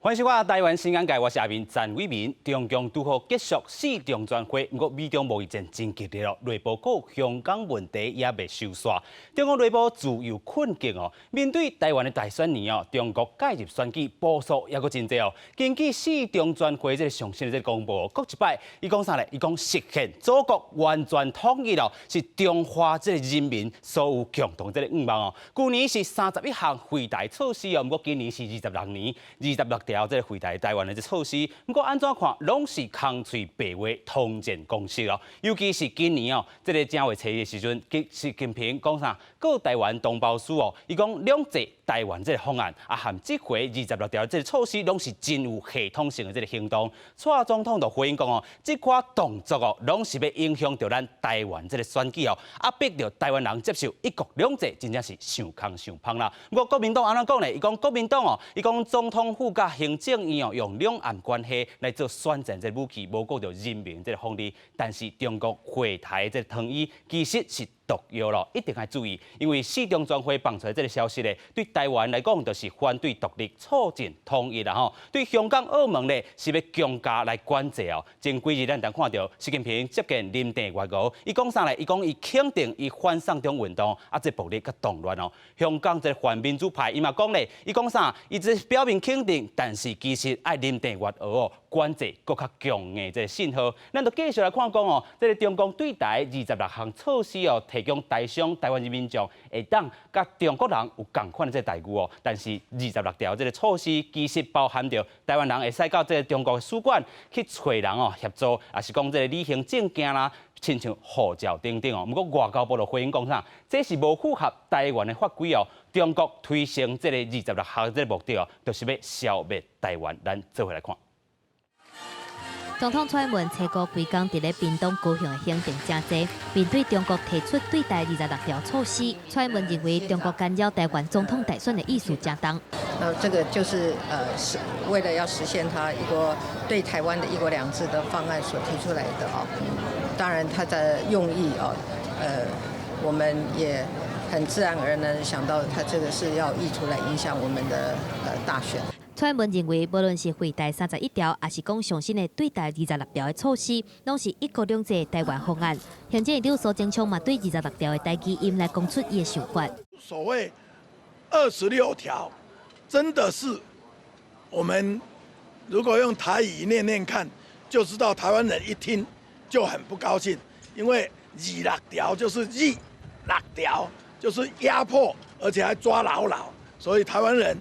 歡迎收看台灣新眼界，我是阿明陳偉民。中共拄好結束四中全會，毋過美中貿易戰真激烈咯，內部閣香港問題也未收煞。中國內部自有困境哦。面對台灣的大選年哦，中國介入選舉步數也閣真濟哦。根據四中全會這个上新的這个公報，閣一擺，伊講啥咧？伊講實現祖國完全統一咯，是中華這个人民所有共同這个願望哦。舊年是31項惠台措施哦，毋過今年是26年26條。這个惠台台灣的這措施，毋過按怎看，攏是空喙白話，空戰攻勢咯。尤其是今年哦，這个正月初一的時陣，習近平講啥？告台灣同胞書哦，伊講兩制台灣這个方案，啊，含這回26條這个措施，攏是真有系統性的這个行動。蔡總統就回應講哦，這款動作哦，攏是欲影響著咱台灣這个選舉哦，啊，逼著台灣人接受一國兩制，真正是傷空傷芳啦。毋過國民黨按怎講咧？伊講國民黨哦，伊講總統府佮行政院哦，用兩岸關係來做選戰這个武器，無顧著人民這个福利。但是中國惠台這个糖衣其實是毒藥咯，一定愛注意，因為四中全會放出來這个消息咧，對台灣來講就是反對獨立、促進統一啦吼。對香港、澳門咧是欲強加來管制哦。前幾日咱當看著習近平接見林鄭月娥，伊講啥咧？伊講伊肯定伊反送中運動啊，這暴力佮動亂哦。香港這个泛民主派伊嘛講咧，伊講啥？伊只表面肯定，但是其實愛林鄭月娥哦，管制閣較強硬這个信號。咱就繼續來看講哦，這个中共對台26項措施哦，提供台商、台灣人民眾會當佮中國人有仝款的這个待遇哦。但是26條這个措施其實包含著台灣人會使到這个中國的使館去揣人哦協助，抑是講這个旅行證件啦，親像護照等等哦。毋過外交部就回應講啥？這是無符合台灣的法規哦。中國推行這个26項這个目的哦，就是欲消滅台灣。咱做伙來看。總統蔡英文初五規工佇咧屏東高雄的行程誠濟，面對中國提出對台26條措施，蔡英文認為中國干擾台灣總統大選的意思誠重。那這個就是是為了要實現他一國對台灣的一國兩制的方案所提出來的哦。當然，他的用意哦，我們也很自然而然想到，他這個是要意圖來影響我們的大選。蔡英文認為，無論是惠台31條，抑是講上新的對台26條的措施，攏是一國兩制台灣方案。行政院長蘇貞昌嘛，對26條的台語音來講出伊的想法。所謂26條，真的是我們如果用台語念念看，就知道台灣人一聽就很不高興，因為二六條就是二六條，就是壓迫，而且還抓牢牢，所以台灣人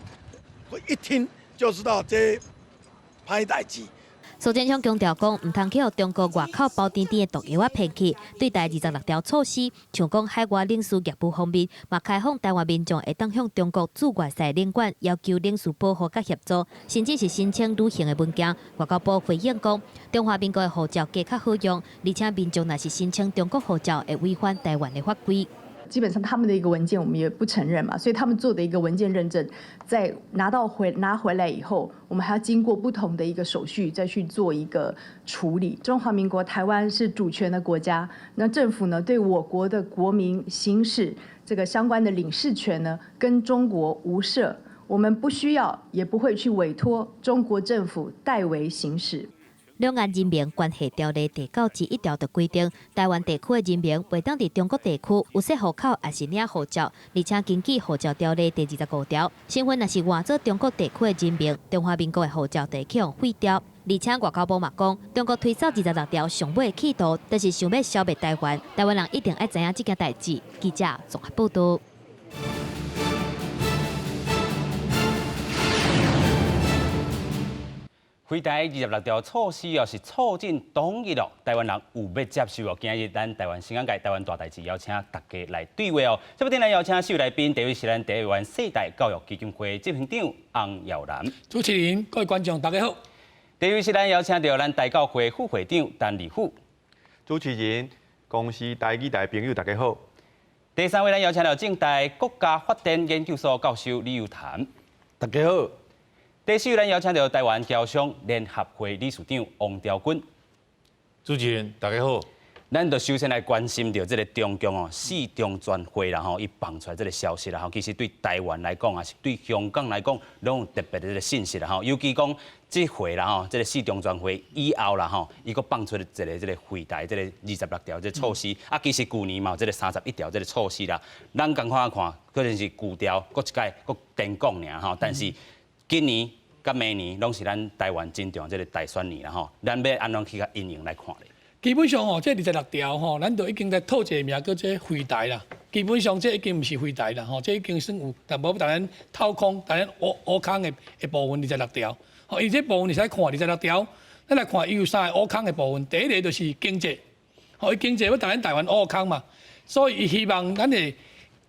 會一聽就知道這歹代誌。蘇貞昌強調講，毋通去予中國外口包甜甜的毒藥仔騙去。對台26條措施，像講海外領事業務方面，嘛開放台灣民眾會當向中國駐外使領館要求領事保護佮協助，甚至是申請旅行的文件。外交部回應講，中華民國的護照加較好用，而且民眾若是申請中國護照，會違反台灣的法規。基本上他們的一個文件我們也不承認嘛，所以他們做的一個文件認證，在拿到回拿回來以後，我們還要經過不同的一個手續再去做一個處理。中華民國台灣是主權的國家，那政府呢對我國的國民行使這個相關的領事權呢，跟中國無涉，我們不需要也不會去委託中國政府代為行使。兩岸人民關係條例第91條就規定，台灣地區的人民袂當佇中國地區有設戶口，抑是領護照。而且根據護照條例第25條，身份若是換做中國地區的人民，中華民國的護照就會予廢掉。而且外交部嘛講，中國推掃26條上尾的企圖，就是想欲消滅台灣。台灣人一定愛知影這件代誌。記者綜合報道。惠台26條措施哦，是促進統一哦，台灣人有欲接受哦。今日咱台灣新眼界、台灣大代誌邀請大家來對話哦。這擺來邀請四位來賓，第一位是咱台灣世代教育基金會執行長洪耀南。主持人、各位觀眾，大家好。第二位是咱邀請著咱台教會副會長陳立富。主持人、公視台語台朋友，大家好。第三位咱邀請著政大國家發展研究所教授李友潭。大家好。第四位咱邀請著台灣僑商聯合會理事長王兆軍。主持人，大家好。咱就首先來關心著這个中共哦，四中全會啦吼，伊放出來這个消息啦吼，其實對台灣來講，抑是對香港來講，攏有特別的這个信息啦吼。尤其講這回啦吼，這个四中全會以後啦吼，伊閣放出一个這个惠台這个26條這个措施，啊，其實舊年嘛有這个31條這个措施啦，咱仝款看，可能是舊調，閣一擺閣顛講爾吼，但是今年佮明年攏是咱台灣真重要這个大選年啦吼，咱欲按怎去共因應來看咧？基本上吼，這二十六條吼，咱就已經在套一个名叫做惠台啦。基本上這已經毋是惠台啦，吼，這已經算有淡薄共咱掏空、共咱挖挖空的部分二十六條。吼，伊這部分會使看二十六條，咱來看伊有三个挖空的部分。第一个就是經濟，吼，伊經濟欲共咱台灣挖空嘛，所以伊希望咱的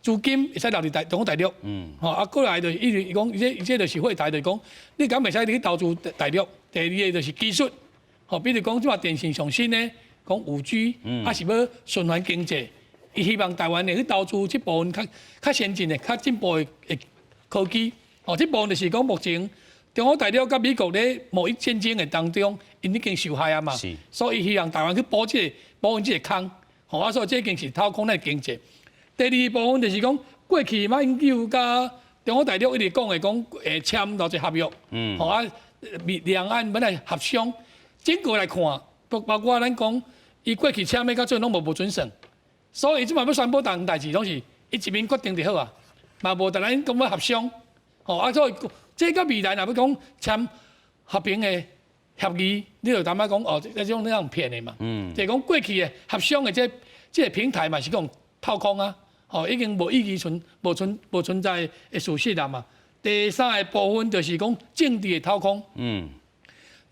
資金會使留佇台中國大陸。吼，啊，過來就是伊伊講，伊這伊這就是惠台，就是講你敢袂使去投資大陸。第二个就是技術，吼，比如講這馬電信上新的。講5G，抑是欲循環經濟，伊希望台灣會去投資這部分較較先進的、較進步的科技。哦，這部分就是講目前中國大陸佮美國咧貿易戰爭的當中，𪜶已經受害啊嘛。所以希望台灣去補這个補這个空。吼，啊，所以這已經是掏空咱的經濟。第二部分就是講過去馬英九佮中國大陸一直講的講會簽偌濟合約。吼啊，兩岸欲來協商，整個來看，包包括咱講。伊過去簽的到最後攏無無準算，所以這馬欲宣布逐項代誌，攏是伊一面決定就好啊，嘛無共咱講欲協商，吼啊，所以這佮未來若欲講簽和平的協議，你就感覺講哦，這種那樣騙的嘛，就是講過去的協商的這這个平台嘛是講掏空啊，吼已經無意義存無存無存在的事實啦嘛。第三个部分就是講政治的掏空，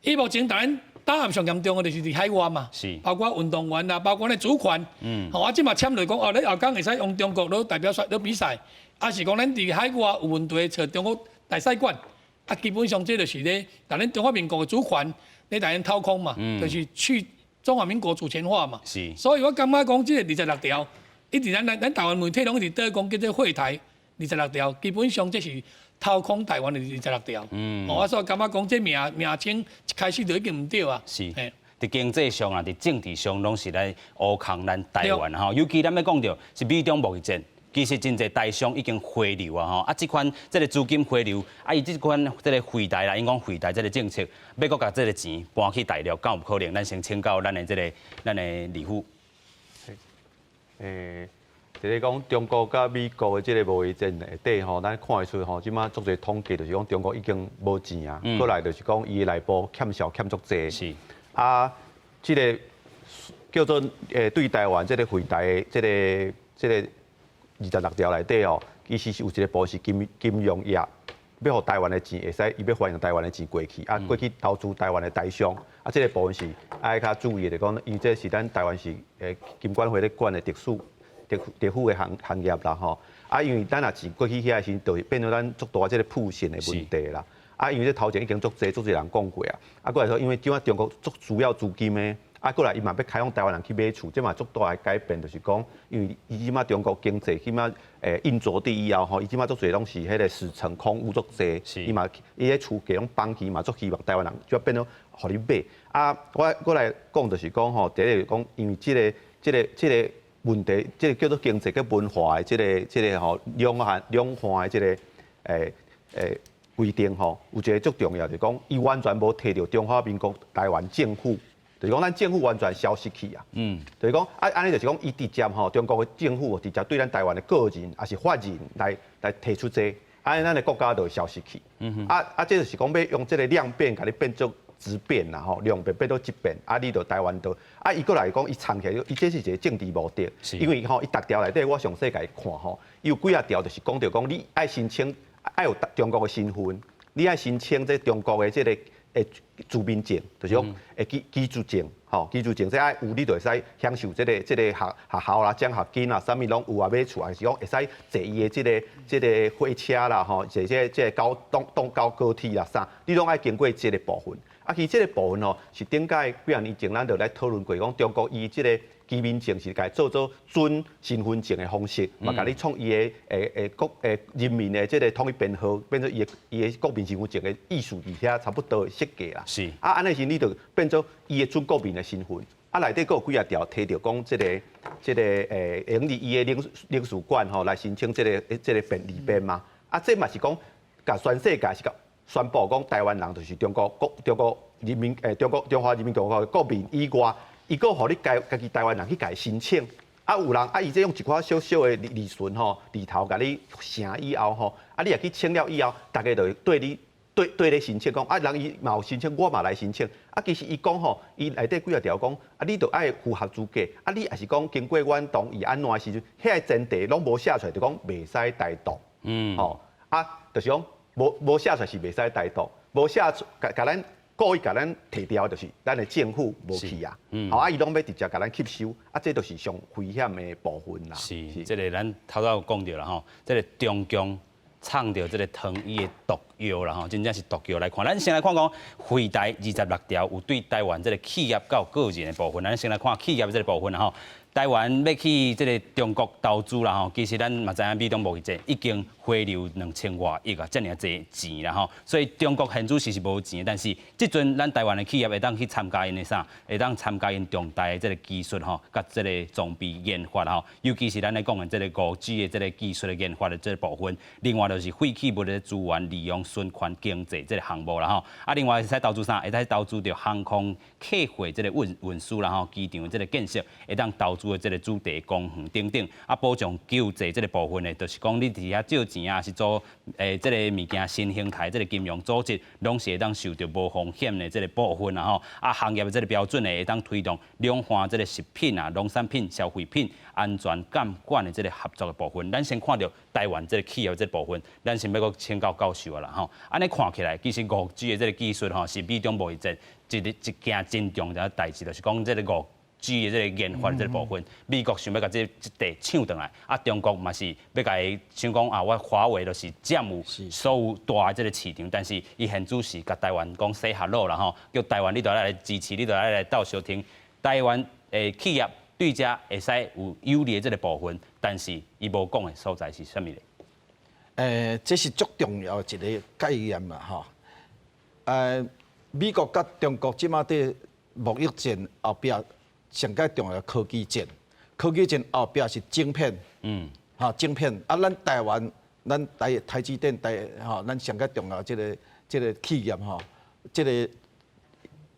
伊目前當然。打壓上嚴重的就是佇海外嘛，包括運動員啦，包括咧主權，吼啊，這馬簽落講哦，你後港會使用中國攞代表賽攞比賽，抑是講咱佇海外有問題，揣中國大使館，啊，基本上這就是咧，共咱中華民國的主權，咧共咱掏空嘛，就是去中華民國主權化嘛。所以我感覺講這個二十六條，一直咱咱咱台灣媒體攏一直咧講叫做惠台二十六條，基本上這是掏空台灣的二十六條。我所以感覺講這名名稱一開始就已經毋對啊。佇經濟上啊，佇政治上，攏是來挖空咱台灣吼。尤其咱欲講著是美中貿易戰，其實真濟台商已經回流啊吼。啊，這款這个資金回流，啊，伊這款這个惠台啦，𪜶講惠台這个政策，欲閣共這个錢搬去大陸，敢有可能？咱先請教咱的這个咱的李富。欸，就是講中國佮美國的這个貿易戰內底吼，咱看會出吼，這馬足濟統計就是講中國已經無錢啊，過來就是講伊的內部欠債欠足濟。啊，這个叫做對台灣這个惠台的這个這个二十六條內底哦，其實是有一个部分是金金融業，欲予台灣的錢會使，伊欲歡迎台灣的錢過去，啊過去投資台灣的台商，啊這个部分是愛較注意的，講因為這是咱台灣是金管會咧管的特殊。特特殊的行行業啦吼，啊，因為咱若錢過去遐時，就會變做咱足大這个曝險的問題啦。啊，因為這頭前已經足濟足濟人講過啊。啊，過來說，因為這馬中國足需要資金的，啊，過來伊嘛欲開放台灣人去買厝，這嘛足大的改變，就是講，因為伊這馬中國經濟起碼硬著地以後吼，伊這馬足濟攏是彼个死城空屋足濟，伊嘛伊咧厝價攏崩去嘛，足希望台灣人就變做予你買。啊，我過來講就是講吼，第一個講，因為這个這个這个問題，這个叫做經濟佮文化的這个這个吼兩岸兩岸的這个規定吼，有一个足重要，就是講伊完全無提著中華民國台灣政府，就是講咱政府完全消失去啊。就是講啊，按呢就是講伊直接吼，中國的政府直接對咱台灣的個人抑是法人來來提出這個，按呢咱的國家就會消失去。啊啊，這就是講欲用這个量變，共你變做質變啦吼，量變變做質變，啊，你就台灣就啊，伊閣來講，伊藏起來，伊這是一个政治目的，因為吼，伊逐條內底我詳細共伊看吼，伊有幾仔條就是講著講你愛申請愛有中國的身份，你愛申請這中國的這个住民證，就是講居居住證，吼，居住證這愛有你就會使享受這个這个學學校啦、獎學金啦，啥物攏有啊，買厝抑是講會使坐伊的這个這个火車啦，吼，坐這這个高東東高高鐵啦啥，你攏愛經過這个部分。啊，其實這个部分吼，是頂擺幾仔年前咱就來討論過，講中國伊這个居民證是共做做準身份證的方式，嘛共你創伊的國人民的這个統一編號，變做伊的伊的國民身份證的意思佇遐差不多的設計啦。啊，按呢時你就變做伊的準國民的身份。啊，內底閣有幾仔條提著講這个這个會用佇伊的領事館吼來申請這个便利便嘛。啊，這嘛是講，共全世界是共宣布講台灣人就是中國國中國人民中國中華人民共和國國民以外，伊閣予你家家己台灣人去共伊申請。啊，有人啊，伊這用一寡小小的利潤吼，利頭共你成以後吼，啊，你若去請了以後，逐家就會對你對對咧申請講，啊，人伊嘛有申請，我嘛來申請。啊，其實伊講吼，伊內底幾仔條講，啊，你著愛符合資格，啊，你若是講經過阮同意按怎的時陣，遐个前提攏無寫出來，就講袂使台獨。吼，啊，就是講無寫出來是袂使台獨，無寫出共共咱故意共咱提掉，就是咱的政府無去啊。吼，啊，伊攏欲直接共咱吸收，啊，這就是上危險的部分啦。是，這个咱頭拄有講著啦吼，這个中共藏著這个糖衣的毒藥啦吼，真正是毒藥來看。咱先來看講惠台二十六條有對台灣這个企業佮個人的部分，咱先來看企業這个部分啦吼。台灣欲去這个中國投資啦吼，其實咱嘛知影美中貿易戰已經回流2000外億啊，遮爾濟錢啦吼。所以中國現主時是無錢，但是這陣咱台灣的企業會當去參加𪜶的啥？會當參加𪜶重大的這个技術吼，佮這个裝備研發吼，尤其是咱咧講的這个5G 的這个技術的研發的這个部分。另外就是廢棄物的資源利用循環經濟這个項目啦吼。啊，另外會使投資啥？會使投資著航空客貨這个運輸啦吼，機場這个建設會當投資的這个主題公園等等。啊，保障救濟這个部分呢，就是講你佇遐借錢啊，是做這个物件新形態這个金融組織，攏是會當受著無風險的這个部分啦吼。啊，行業的這个標準呢，會當推動兩岸這个食品啊、農產品、消費品安全監管的這个合作的部分。咱先看著台灣這个企業這个部分，咱先欲閣請教教授啊啦吼。按呢看起來，其實5G 的這个技術吼，是美中貿易戰一一件真重要的代誌，就是講這个5G 的這个研發的這个部分，美國想欲共這這塊搶轉來，啊，中國嘛是欲共伊想講啊，我華為就是佔有所有大的這个市場，但是伊現主時共台灣講 say hello 啦吼，叫台灣你著愛來支持，你著愛來鬥相挺台灣的企業對遮會使有有利的這个部分，但是伊無講的所在是啥物咧？這是足重要的一个概念啦，吼。美國佮中國這馬佇貿易戰後壁上蓋重要的科技戰，科技戰後壁是晶片，吼晶片啊，咱台灣，咱台積電台吼，咱上蓋重要這个企業吼，這个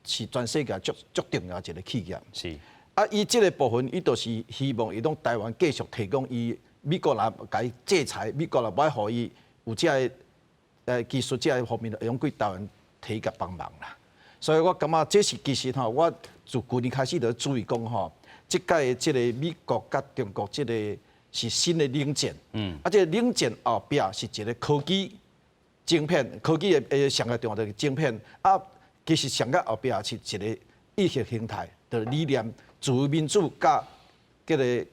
是全世界足足重要一个企業。啊，伊這个部分，伊就是希望伊攏台灣繼續提供伊美國人共伊制裁，美國人無愛予伊有這个技術這个方面，會用對台灣提供幫忙啦。所以我感覺這是其實吼，我自舊年開始就注意講吼，這擺這个美國佮中國這个是新的冷戰。啊，這个冷戰後壁是一个科技晶片，科技的上蓋重要就是晶片。啊，其實上蓋後壁是一个意識形態的理念，自由民主佮這个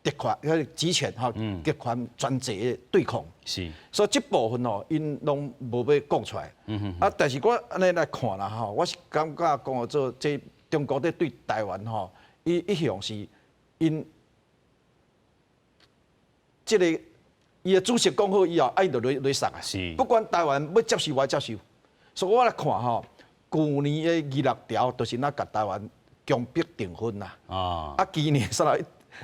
特權、彼个集權吼，極權專制的對抗。所以這部分吼，𪜶攏無欲講出來。啊，但是我按呢來看啦吼，我是感覺講做這中國咧對台灣吼，伊一向是𪜶這个伊的主席講好以後，啊，伊就落落實啊。不管台灣欲接受無接受，所以我來看吼，舊年的二六條就是若共台灣強迫訂婚啦。啊，今年煞來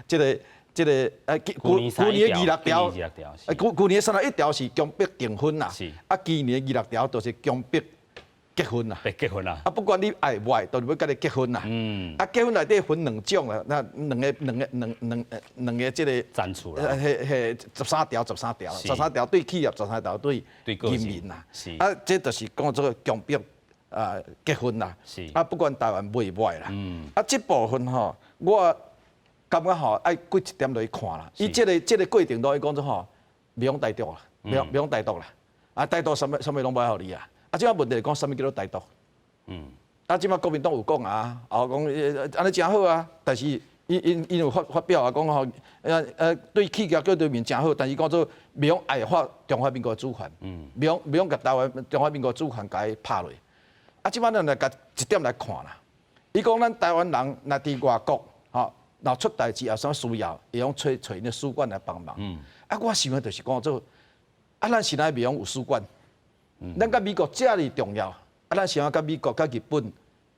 這个。這个舊年的二六條，舊年31條是強迫訂婚啦。啊，今年二六條就是強迫結婚啦。結婚啦。啊，不管你愛無愛，都是欲共你結婚啦。啊，結婚內底分兩種啦，那兩个兩个兩兩兩个這个。層次啦。彼彼13條，十三條，十三條對企業，十三條對人民啦。啊，這就是講做強迫啊結婚啦。啊，不管台灣愛無愛啦。啊，這部分吼，我感覺吼愛過一點落去看啦。伊這个過程都伊講做吼，袂用台獨啦，袂用台獨啦。啊，台獨啥物啥物攏無愛予你啊。啊，這馬問題是講啥物叫做台獨？啊，這馬國民黨有講啊，哦，講按呢誠好啊，但是𪜶有發表啊，講吼，對企業佮對民誠好，但是講做袂用矮化中華民國主權，袂用共台灣中華民國主權共伊拍落。啊，這馬咱來共一點來看啦。伊講咱台灣人若佇外國，吼，若出代誌有啥需要，會用揣揣𪜶的使館來幫忙。啊，我想的就是講做，啊，咱是哪袂用有使館？咱佮美國遮爾重要，啊，咱想欲佮美國、佮日本，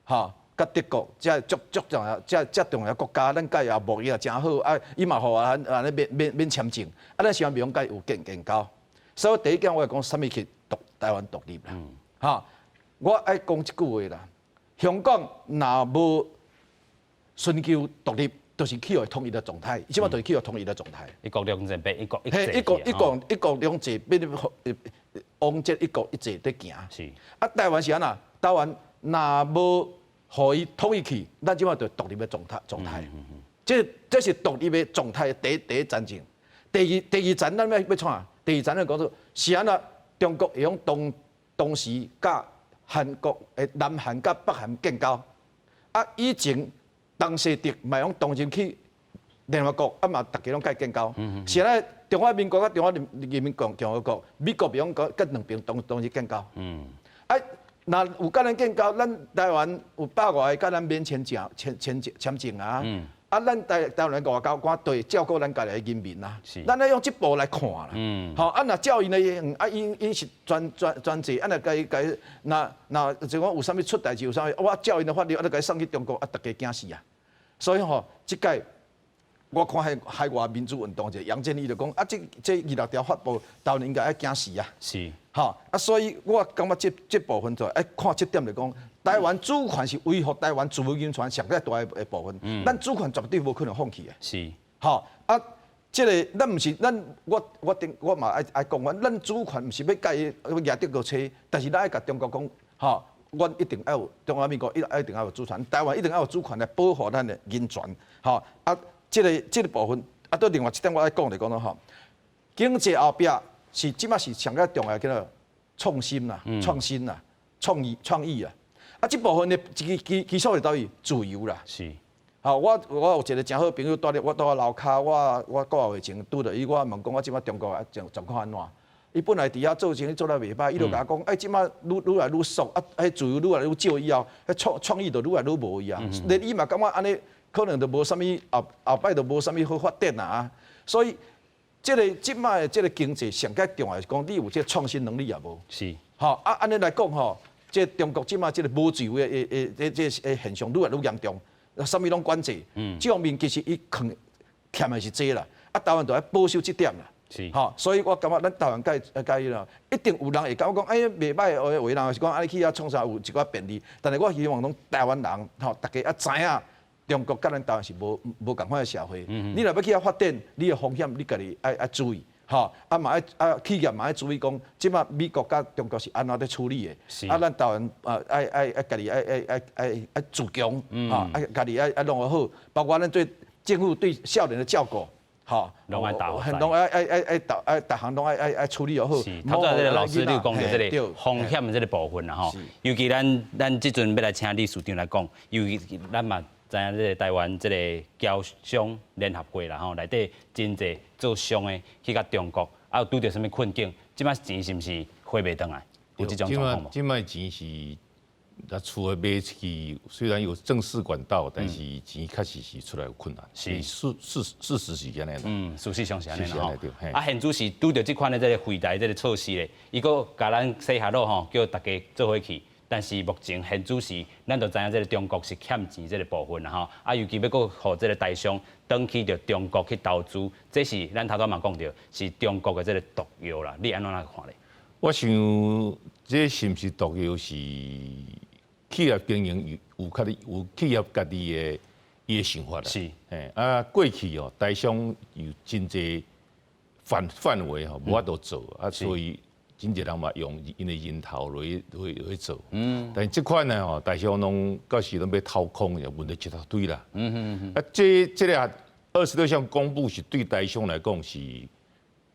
吼，佮德國這足足重要、這這重要國家，咱佮伊貿易也誠好，啊，伊嘛予咱按呢免免免簽證，啊，咱是按袂用佮伊有建建交。所以第一點我會講啥物去獨台灣獨立啦，哈，我愛講一句話啦，香港若無尋求獨立，就是去予統一的狀態，這擺就是去予統一的狀態。一國兩制變一國一制。一國一國一國兩制變往這一國一制佇行。啊，台灣是按怎？台灣若無予伊統一去，咱這擺就獨立的狀態狀態。這這是獨立的狀態第一第一層次。第二第二層咱欲欲創啥？第二層咱講做是按怎？中國會用當當時佮韓國的南韓佮北韓建交，啊，以前東西德嘛用當陣去聯合國，啊嘛逐家攏共伊建交。是按怎中華民國佮中華人人民共共和國，美國袂用佮兩邊同同時建交。啊，若有佮咱建交，咱台灣有百外个共咱免簽證、簽簽簽證啊。啊，咱台台灣外交官對照顧咱家己的人民啊。咱愛用這步來看啦。吼，啊，若照𪜶的，啊，𪜶𪜶是專專專制，啊，若共伊共伊，若若就講有啥物出代誌，有啥物，我照𪜶的法律，啊，就共伊送去中國，啊，逐家驚死啊。所以吼，這擺我看彼海外民主運動者楊建立就講，啊，這這二六條發布，台灣應該愛驚死啊。吼，啊，所以我感覺這這部分就愛看這點來講，台灣主權是維護台灣自由人權上較大的部分。咱主權絕對無可能放棄的。吼，啊，這个咱毋是咱我我頂我嘛愛愛講，咱主權毋是欲共伊蜈德國揣，但是咱愛共中國講，吼，阮一定愛有中華民國一一定愛有主權，台灣一定愛有主權來保護咱的人權，吼，啊，這个這个部分，啊，閣另外一點我愛講就講到吼，經濟後壁是這擺是上較重要叫做創新啦、創新啦、創意創意啊，啊，這部分的基基基礎是佗位？自由啦。吼，我我有一个誠好朋友蹛咧，我蹛咧樓跤，我我幾个月前拄著伊，我問講我這擺中國啊狀狀況按怎？伊本來佇遐做生意做了袂䆀，伊就共我講，欸，這擺愈愈來愈縮，啊，彼自由愈來愈少以後，彼創創意就愈來愈無去啊。連伊嘛感覺按呢，可能就無啥物後後擺就無啥物好發展啊。所以，這个這擺的這个經濟上較重要是講，你有這个創新能力也無？吼，啊，按呢來講吼，這中國這擺這个無自由的的的這這現象愈來愈嚴重，啥物攏管制。這方面其實伊可能欠的是這啦，啊，台灣就愛保守這點啦。吼，所以我感覺咱台灣共共伊啦，一定有人會感覺講，欸，袂䆀的話人是講，啊，你去遐創啥有一寡便利，但是我希望講台灣人吼，逐家愛知影，中國佮咱台灣是無無仝款的社會。你若欲去遐發展，你的風險你家己愛愛注意，吼，啊嘛愛啊企業嘛愛注意講，這擺美國佮中國是按怎佇處理的，啊，咱台灣啊愛愛愛家己愛愛愛愛愛自強，吼，愛家己愛愛弄好，包括咱對政府對少年的照顧。吼，攏愛打，攏愛愛愛愛逐愛逐項攏愛愛愛處理好。是，頭拄仔這个老師你有講著這个風險的這个部分啦吼，尤其咱咱這陣欲來請理事長來講，尤其咱嘛知影這个台灣這个僑商聯合會啦吼，內底真濟做商的去共中國，啊有拄著啥物困境，這擺錢是毋是匯袂轉來？有這種狀況無？這擺錢是咱除了賣出去，雖然有正式管道，但是錢確實是出來有困難。事事事實是按呢。嗯，事實上是按呢吼。啊，現主是拄著這款的這个惠台這个措施咧，伊閣共咱洗下腦吼，叫逐家做伙去。但是目前現主是，咱就知影這个中國是欠錢這个部分啦吼。啊，尤其欲閣予這个台商轉去著中國去投資，這是咱頭拄嘛講著，是中國的這个毒藥啦。你按怎來看咧？我想這是毋是毒藥是企業經營有有較有企業家己的伊的想法啦。啊，過去哦，台商有真濟範範圍吼，無法度做啊，所以真濟人嘛用𪜶的人頭來來來做。但這款呢吼，台商攏到時攏欲掏空，就問題一大堆啦。啊，這這个26項公布是對台商來講是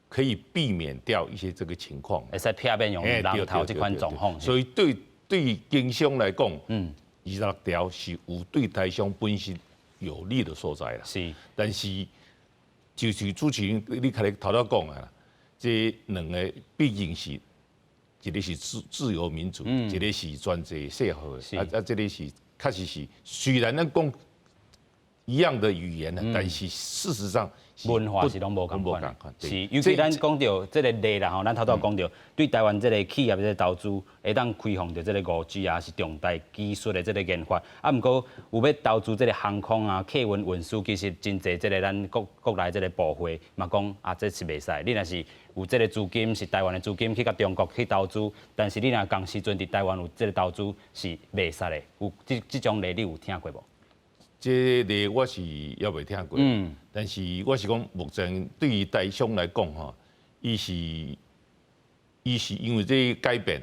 可以避免掉一些這個情況，會使避免用人頭這款狀況。所以對對經商來講，26條是有對台商本身有利的所在啦。但是就是主持人你開始頭拄講啊，這兩个畢竟是一个是自自由民主，一个是專制社會，啊啊，這个是確實是雖然咱講一樣的語言，但是事實上文化是攏無仝款。是，尤其咱講著這個例啦吼，咱頭拄講著對台灣這個企業這個投資會當開放著這個5G 啊，是重大技術的這個研發。啊，毋過有欲投資這個航空啊、客運運輸，其實真濟這個咱國國內這個部會嘛講啊，這是袂使。你若是有這個資金是台灣的資金去共中國去投資，但是你若仝時陣佇台灣有這個投資是袂使的。有這這種例你有聽過無？這個例我是猶未聽過，但是我是講目前對於台商來講吼，伊是因為這個改變，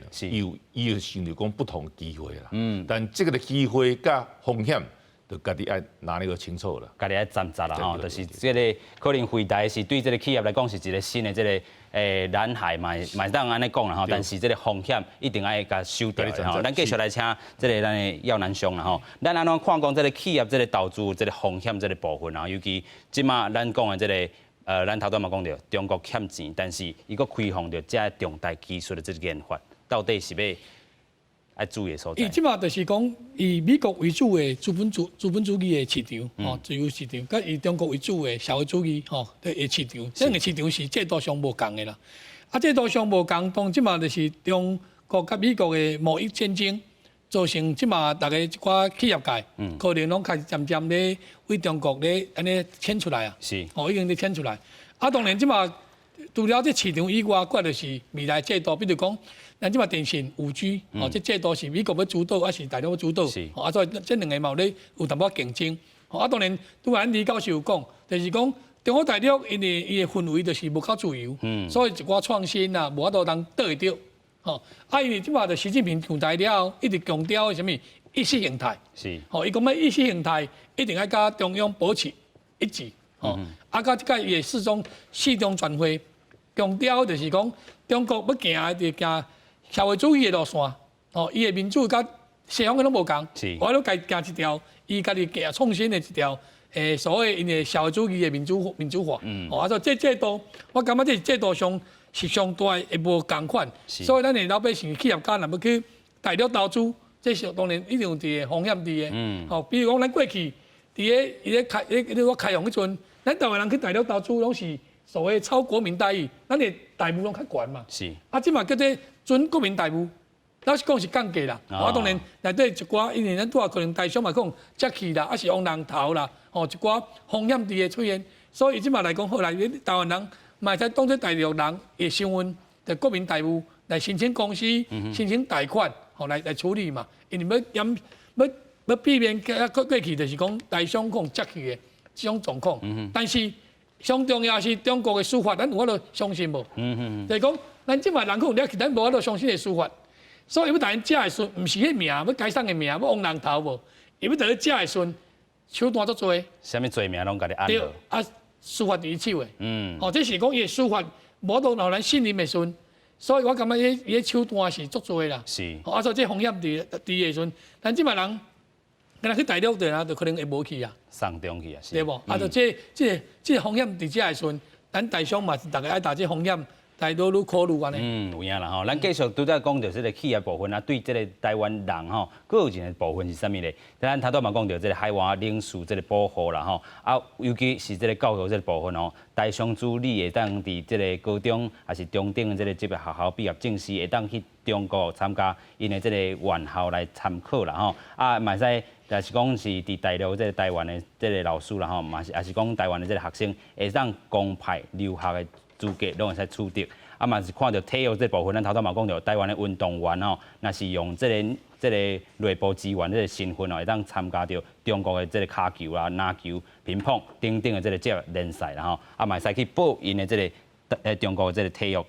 伊有想著講不同機會啦。但這個的機會佮風險，就家己愛拿捏個清楚啦。家己愛斟酌啦吼，就是這個可能惠台是對這個企業來講是一個新的這個藍海嘛，嘛會當按呢講啦吼，但是這個風險一定愛共守著吼。咱繼續來請這個咱的耀南兄啦吼，咱按怎看講這個企業這個投資這個風險這個部分啊，尤其這馬咱講的這個咱頭拄嘛講著中國欠錢，但是伊閣開放著這重大技術的這個研發，到底是欲愛注意的所在？伊這馬就是講以美國為主的資本主義的市場，吼，自由市場，佮以中國為主的社會主義，吼的市場，這兩個市場是制度上無仝的啦。啊，制度上無仝，當這馬就是中國佮美國的貿易戰爭，造成這馬逐家一寡企業界，可能攏開始漸漸咧對中國咧按呢遷出來啊，哦，已經咧遷出來。啊，當然這馬除了這市場以外，閣就是未來制度，比如講，咱這馬電信5G，哦，這制度是美國欲主導，抑是大陸欲主導？啊，所以這兩个嘛有咧有淡薄仔競爭。啊，當然，拄仔李教授有講，就是講中國大陸因為伊的氛圍就是無夠自由，所以一寡創新啊，無法度通擋會著。吼，啊，因為這馬就習近平上台了後，一直強調啥物意識形態。吼，伊講欲意識形態一定愛佮中央保持一致。吼，啊，佮這個伊的四中全會強調就是講，中國欲行的就行社會主義的路線。吼，伊的民主佮西方的攏無仝。我攏家己行一條，伊家己行創新的一條，所謂𪜶的社會主義的民主化。吼，啊，所以這制度，我感覺這是制度上是上大的無仝款。所以咱的老百姓企業家若欲去大陸投資，這是當然一定有佇個風險佇个。吼，比如講咱過去佇咧伊咧開咧咧開放彼陣，咱台灣人去大陸投資攏是所謂超國民待遇，咱的待遇攏較懸嘛。啊，這馬叫做準國民待遇，老實講是降價啦。我當然內底一寡，因為咱拄仔可能台商嘛講接去啦，抑是王人頭啦，吼一寡風險佇個出現。所以這馬來講，後來台灣人嘛會使當做大陸人的身份，就國民待遇來申請公司、申請貸款，吼來處理嘛。因為欲減欲欲避免過過去就是講台商講接去的這種狀況。但是上重要是中國的司法，咱有法度相信無？就是講，咱這馬人可能了去，咱無法度相信的司法。所以欲佇𪜶遮的時陣，毋是彼名，欲解散的名，欲王人頭無？伊欲佇咧遮的時陣，手段足濟。啥物罪名攏共你按落。啊，司法佇伊手的。吼，這是講伊的司法無法度予咱信任的時陣，所以我感覺伊伊的手段是足濟啦。啊，所以這風險佇佇的時陣，咱這馬人，敢若去大陸的啊，就可能會無去啊。送中去啊，對無？啊，就這這這風險佇遮的時陣，咱台商嘛是逐家愛擔這風險，來愈愈考慮按呢。嗯，有影啦吼。咱繼續拄才講著這個企業部分啊，對這個台灣人吼，閣有一個部分是啥物咧？咱頭拄嘛講著這個海外領事這個保護啦吼，啊，尤其是這個教育這個部分吼，台商子女會當佇這個高中抑是中等的這個職業學校畢業證時，會當去中國參加𪜶的這個院校來參考啦吼，啊，嘛會使。若是講是佇大陸這個台灣的這個老師啦吼，嘛是抑是講台灣的這個學生，會當公派留學的資格攏會使取得。啊嘛是看著體育這部分，咱頭拄嘛講著台灣的運動員吼，若是用這個這個內部資源這個身份吼，會當參加著中國的這個跤球啊、籃球、乒乓等等的這個職業聯賽啦吼，啊嘛會使去報𪜶的這個中國的這個體育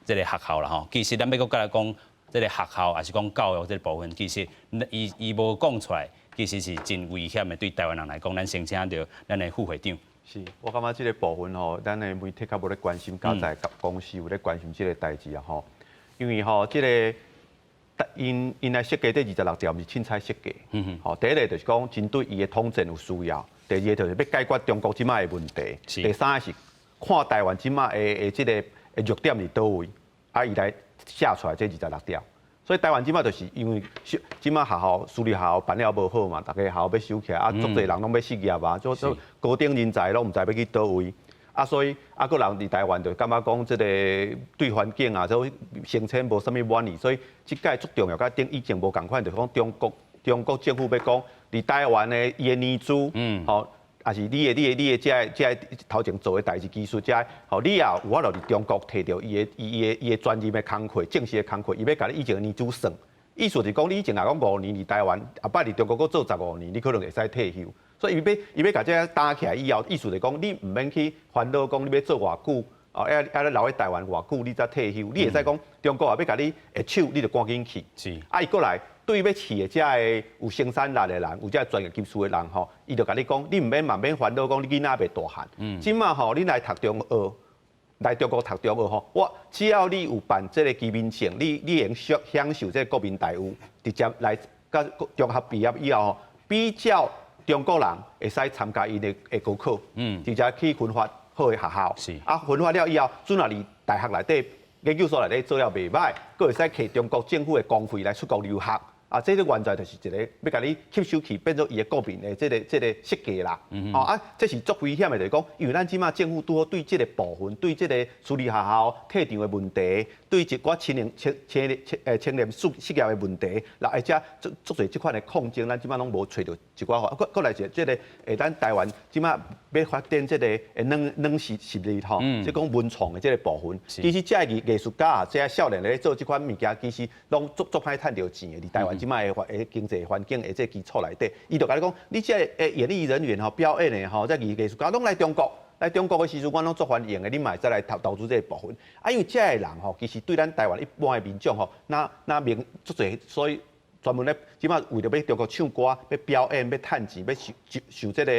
這個學校啦吼。其實咱欲閣來講這個學校，抑是講教育這個部分，其實伊伊無講出來。其實是真危險的，對台灣人來講，咱先請著咱的副會長。是，我感覺這個部分吼，咱的媒體較無咧關心，較在公司有咧關心這個代誌啊吼。因為吼，這個𪜶𪜶來設計這26條，毋是凊彩設計。吼，第一個就是講針對伊的統戰有需要，第二個就是欲解決中國這馬的問題，第三個是看台灣這馬的的這個弱點佇佗位，啊，伊來寫出來這二十六條。所以台灣這擺就是因為這擺學校私立學校辦了無好嘛，逐家學校欲收起來，啊，足濟人攏欲失業啊，做做高等人才攏毋知欲去佗位，啊，所以啊，閣人佇台灣就感覺講這個對環境啊，這生產無啥物滿意，所以這屆足重要，佮頂以前無仝款，就是講中國政府欲講佇台灣的伊的年資，吼，抑是你的這个頭前做的代誌技術，這吼，你也有法度佇中國提著伊的專業的工課，正式的工課，伊欲共你以前的年資算。意思是講，你以前若講五年佇台灣，後擺佇中國閣做15年，你可能會使退休。所以伊欲共這個擔起來以後，意思是講，你毋免去煩惱講你欲做偌久，哦，抑咧留佇台灣偌久，你才退休。你會使講中國也欲共你下手，你就趕緊去。啊，伊過來對欲去的這个有生產力的人，有這个專業技術的人吼，伊就共你講，你毋免嘛免煩惱講你囡仔袂大漢。這馬吼，你來讀中學，來中國讀中學吼，我只要你有辦這个居民證，你會享受這个國民待遇，直接來佮中學畢業以後吼，比較中國人會使參加𪜶的高考，直接去分發好的學校。啊，分發了以後，準若佇大學內底、研究所內底做了袂䆀，閣會使摕中國政府的公費來出國留學。啊，這個完全就是一個欲共你吸收去變做伊的國民的這個設計啦。哦啊，這是足危險的，就是講，因為咱這馬政府拄好對這個部分，對這個私立學校退場的問題，對一寡青年失業的問題，然後而且足足濟這款的抗爭，咱這馬攏無揣著一寡法。閣來一個這個咱台灣這馬欲發展這個軟實力吼，這講文創的這個部分，其實這个藝術家啊，這少年咧做這款物件，其實攏足足歹趁著錢的。佇台灣這馬的經濟環境的這個基礎內底，伊就共你講，你這个演藝人員吼、表演的吼，這藝術家攏來中國，來中國的時陣，阮攏足歡迎的，你嘛會使來投資這個部分。啊，因為這个人吼，其實對咱台灣一般的民眾吼，若明足濟，所以專門咧，這馬為著欲中國唱歌、欲表演、欲趁錢、欲受這個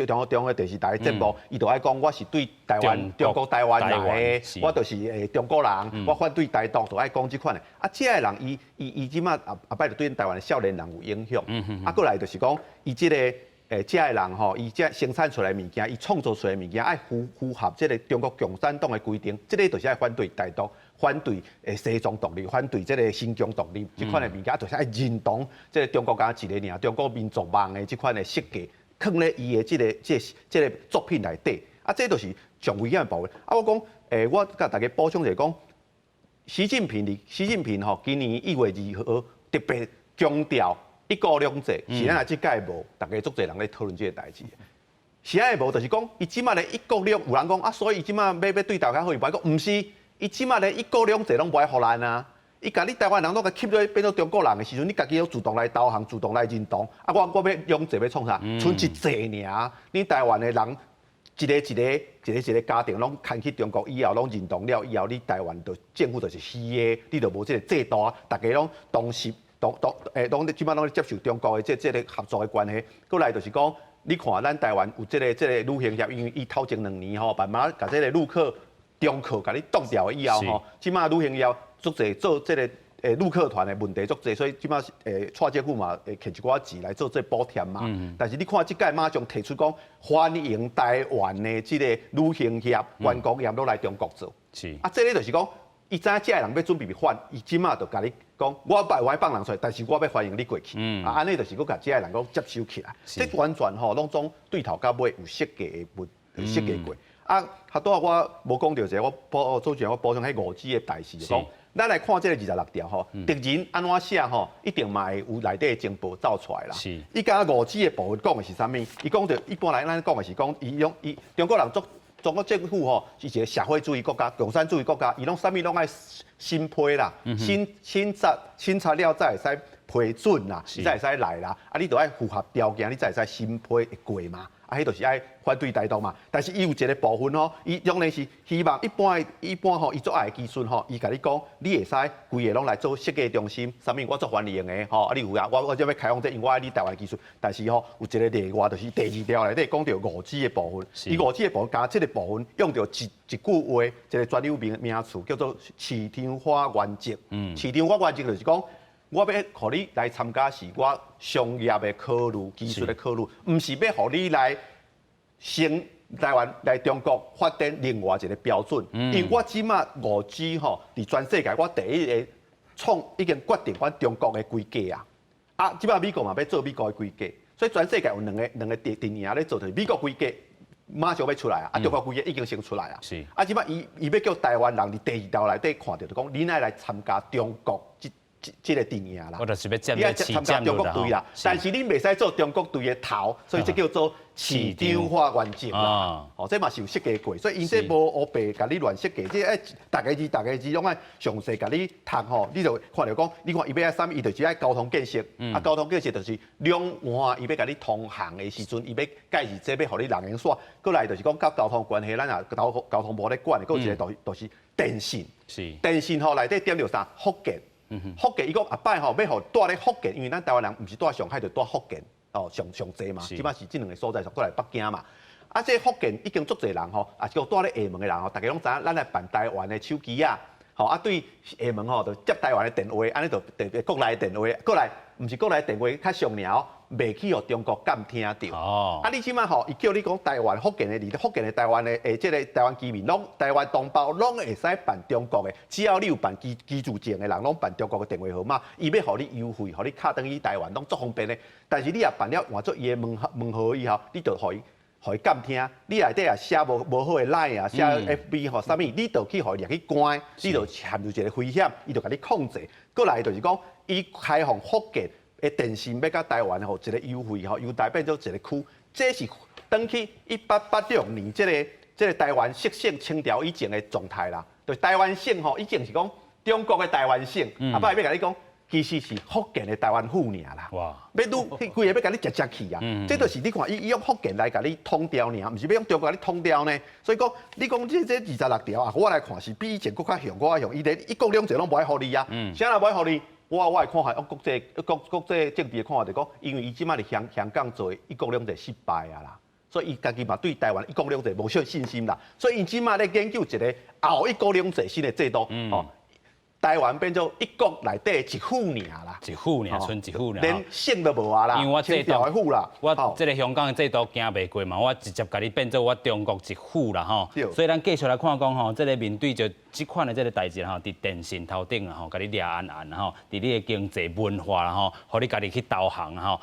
中央的電視台的節目，伊就愛講我是對台灣中國台灣來的，我就是中國人，我反對台獨，就愛講這款的。啊，這个人伊這馬後擺就對台灣的少年人有影響。啊，閣來就是講，伊這個這个人吼，伊這生產出來的物件，伊創造出來的物件，愛符合這個中國共產黨的規定，這個就是愛反對台獨。反對西藏獨立，反對這個新疆獨立，這款的物件，就是愛認同這個中國敢若一个爾，中國民族夢的這款的設計，囥咧伊的這個作品內底，啊，這就是上危險的部分。啊，我講，我共大家補充一下講，習近平吼，今年1月2號特別強調一國兩制，是按怎這屆無，大家足濟人咧討論這个代誌。是按怎無，就是講伊這馬咧一國兩，有人講啊，所以伊這馬欲對台灣較好，伊無愛講，毋是。伊這馬連一國兩制攏無愛予咱啊！伊共你台灣人攏共吸落變做中國人的時陣，你家己攏主動來投降，主動來認同。啊，我欲兩制欲創啥？賰一制爾。你台灣的人一个一个一个一个家庭攏牽去中國以後，攏認同了以後，你台灣就政府就是虛的，你就無這個制度啊！逐家攏同時同同攏這馬攏接受中國的這個合作的關係。閣來就是講，你看咱台灣有這個旅行業，因為伊頭前2年吼，慢慢共這個陸客、中客共你擋掉以後吼，這馬旅行業足濟做這個陸客團的問題足濟，所以這馬蔡政府嘛會摕一寡錢來做這補貼嘛。但是你看這屆馬上提出講，歡迎台灣的這個旅行業、觀光業攏來中國做。啊，這个就是講，伊知影這个人欲準備反，伊這馬就共你講，我不愛放人出來，但是我欲歡迎你過去。啊，按呢就是閣共這个人閣接收起來。這完全吼攏總對頭到尾有設計的問，設計過。啊，較拄仔我無講著一個，我補主持人我補充彼5G 的代誌，就講咱來看這个26條吼，敵人按怎寫吼，一定嘛會有內底的情報走出來啦。伊敢若5G 的部分講的是啥物？伊講著一般來咱講的是講，伊用伊中國人做中國政府吼是一個社會主義國家、共產主義國家，伊攏啥物攏愛審批啦，審查了才會使批准啦，才會使來啦。啊，你著愛符合條件，你才會使審批會過嘛。啊，彼就是愛反對台獨嘛。但是伊有一個部分吼，伊當然是希望一般吼，伊足愛的技術吼，伊共你講，你會使規个攏來做設計中心，啥物我足歡迎的吼。啊，你有影，我這欲開放這，因為我愛你台灣技術。但是吼，有一個例外，就是第二條內底講著5G 的部分。伊5G 的部分，共這個部分用著一句話，一個專有名詞叫做市場化原則。市場化原則就是講，我欲予你來參加是我商業的考慮、技術的考慮，毋是欲予你來先台灣來中國發展另外一個標準。因為我這馬5G 吼，佇全世界我第一个創已經決定阮中國的規格啊！啊，這擺美國嘛欲做美國的規格，所以全世界有兩個陣營咧做，就是美國規格馬上欲出來啊，啊，中國規格已經先出來啊。啊，這擺伊欲叫台灣人佇第二條內底看著，就講恁愛來參加中國這個陣營啦。我就是欲佔你愛參加中國隊啦，但是恁袂使做中國隊的頭，所以這叫做市場化原則啦。哦，這嘛是有設計過，所以𪜶這無烏白共你亂設計，這愛逐个字逐个字攏愛詳細共你讀吼，你就看著講，你看伊欲愛啥物，伊就是愛交通建設，啊，交通建設就是兩岸伊欲共你通航的時陣，伊欲蓋是這欲予你人行線，過來就是講佮交通關係，咱也交通部咧管的，閣有一個就是電信，電信吼內底點著啥？福建。福建伊講後擺吼，欲予蹛咧福建，因為咱台灣人毋是蹛上海，就蹛福建，哦，上上濟嘛，這擺是這兩个所在，過來北京嘛。啊，這福建已經足濟人吼，啊是講蹛咧廈門的人吼，逐家攏知影，咱來辦台灣的手機仔，吼啊對廈門吼，就接台灣的電話，按呢就佇國內的電話，過來毋是國內的電話較俗爾哦，袂去予中國監聽著。啊，你這擺吼，伊叫你講台灣福建的，佇福建的台灣的，這个台灣居民攏台灣同胞攏會使辦中國的，只要你有辦居住證的人，攏辦中國的電話號碼，伊欲予你優惠，予你敲轉去台灣，攏足方便的。但是你若辦了換做伊的門號以後，你就予伊監聽，你內底也寫無好的 Line 啊，寫 FB 吼，啥物，你就去予伊掠去關，你就陷入一个危險，伊就共你控制。過來就是講，伊開放福建的電信欲佮台灣吼一个優惠吼，由台變做一个區，這是轉去1886年這個台灣設省清朝以前的狀態啦。就台灣省吼，以前是講中國的台灣省，後擺欲共你講，其實是福建的台灣府爾啦。欲愈規个欲共你食食去啊！這就是你看，伊用福建來共你統掉爾，毋是欲用中國共你統掉呢。所以講，你講這26條啊，我來看是比以前閣較凶，閣較凶。伊連一國兩制攏無愛予你啊，啥人無愛予你？我的看法，國際政治的看法就講，因為伊這擺佇香港做一國兩制失敗啊啦，所以伊家己嘛對台灣一國兩制無啥信心啦，所以伊這擺咧研究一个後一國兩制新的制度，哦。台灣變做一國內底一府爾啦，一府爾，賰一府爾，連省都無啊啦，因為我制度府啦，我這个香港的制度行袂過嘛，我直接共你變做我中國一府啦吼。所以咱繼續來看講吼，這个面對著這款的這个代誌吼，佇電信頭頂啊吼，共你掠按按吼，佇你的經濟文化啦吼，予你家己去投降吼，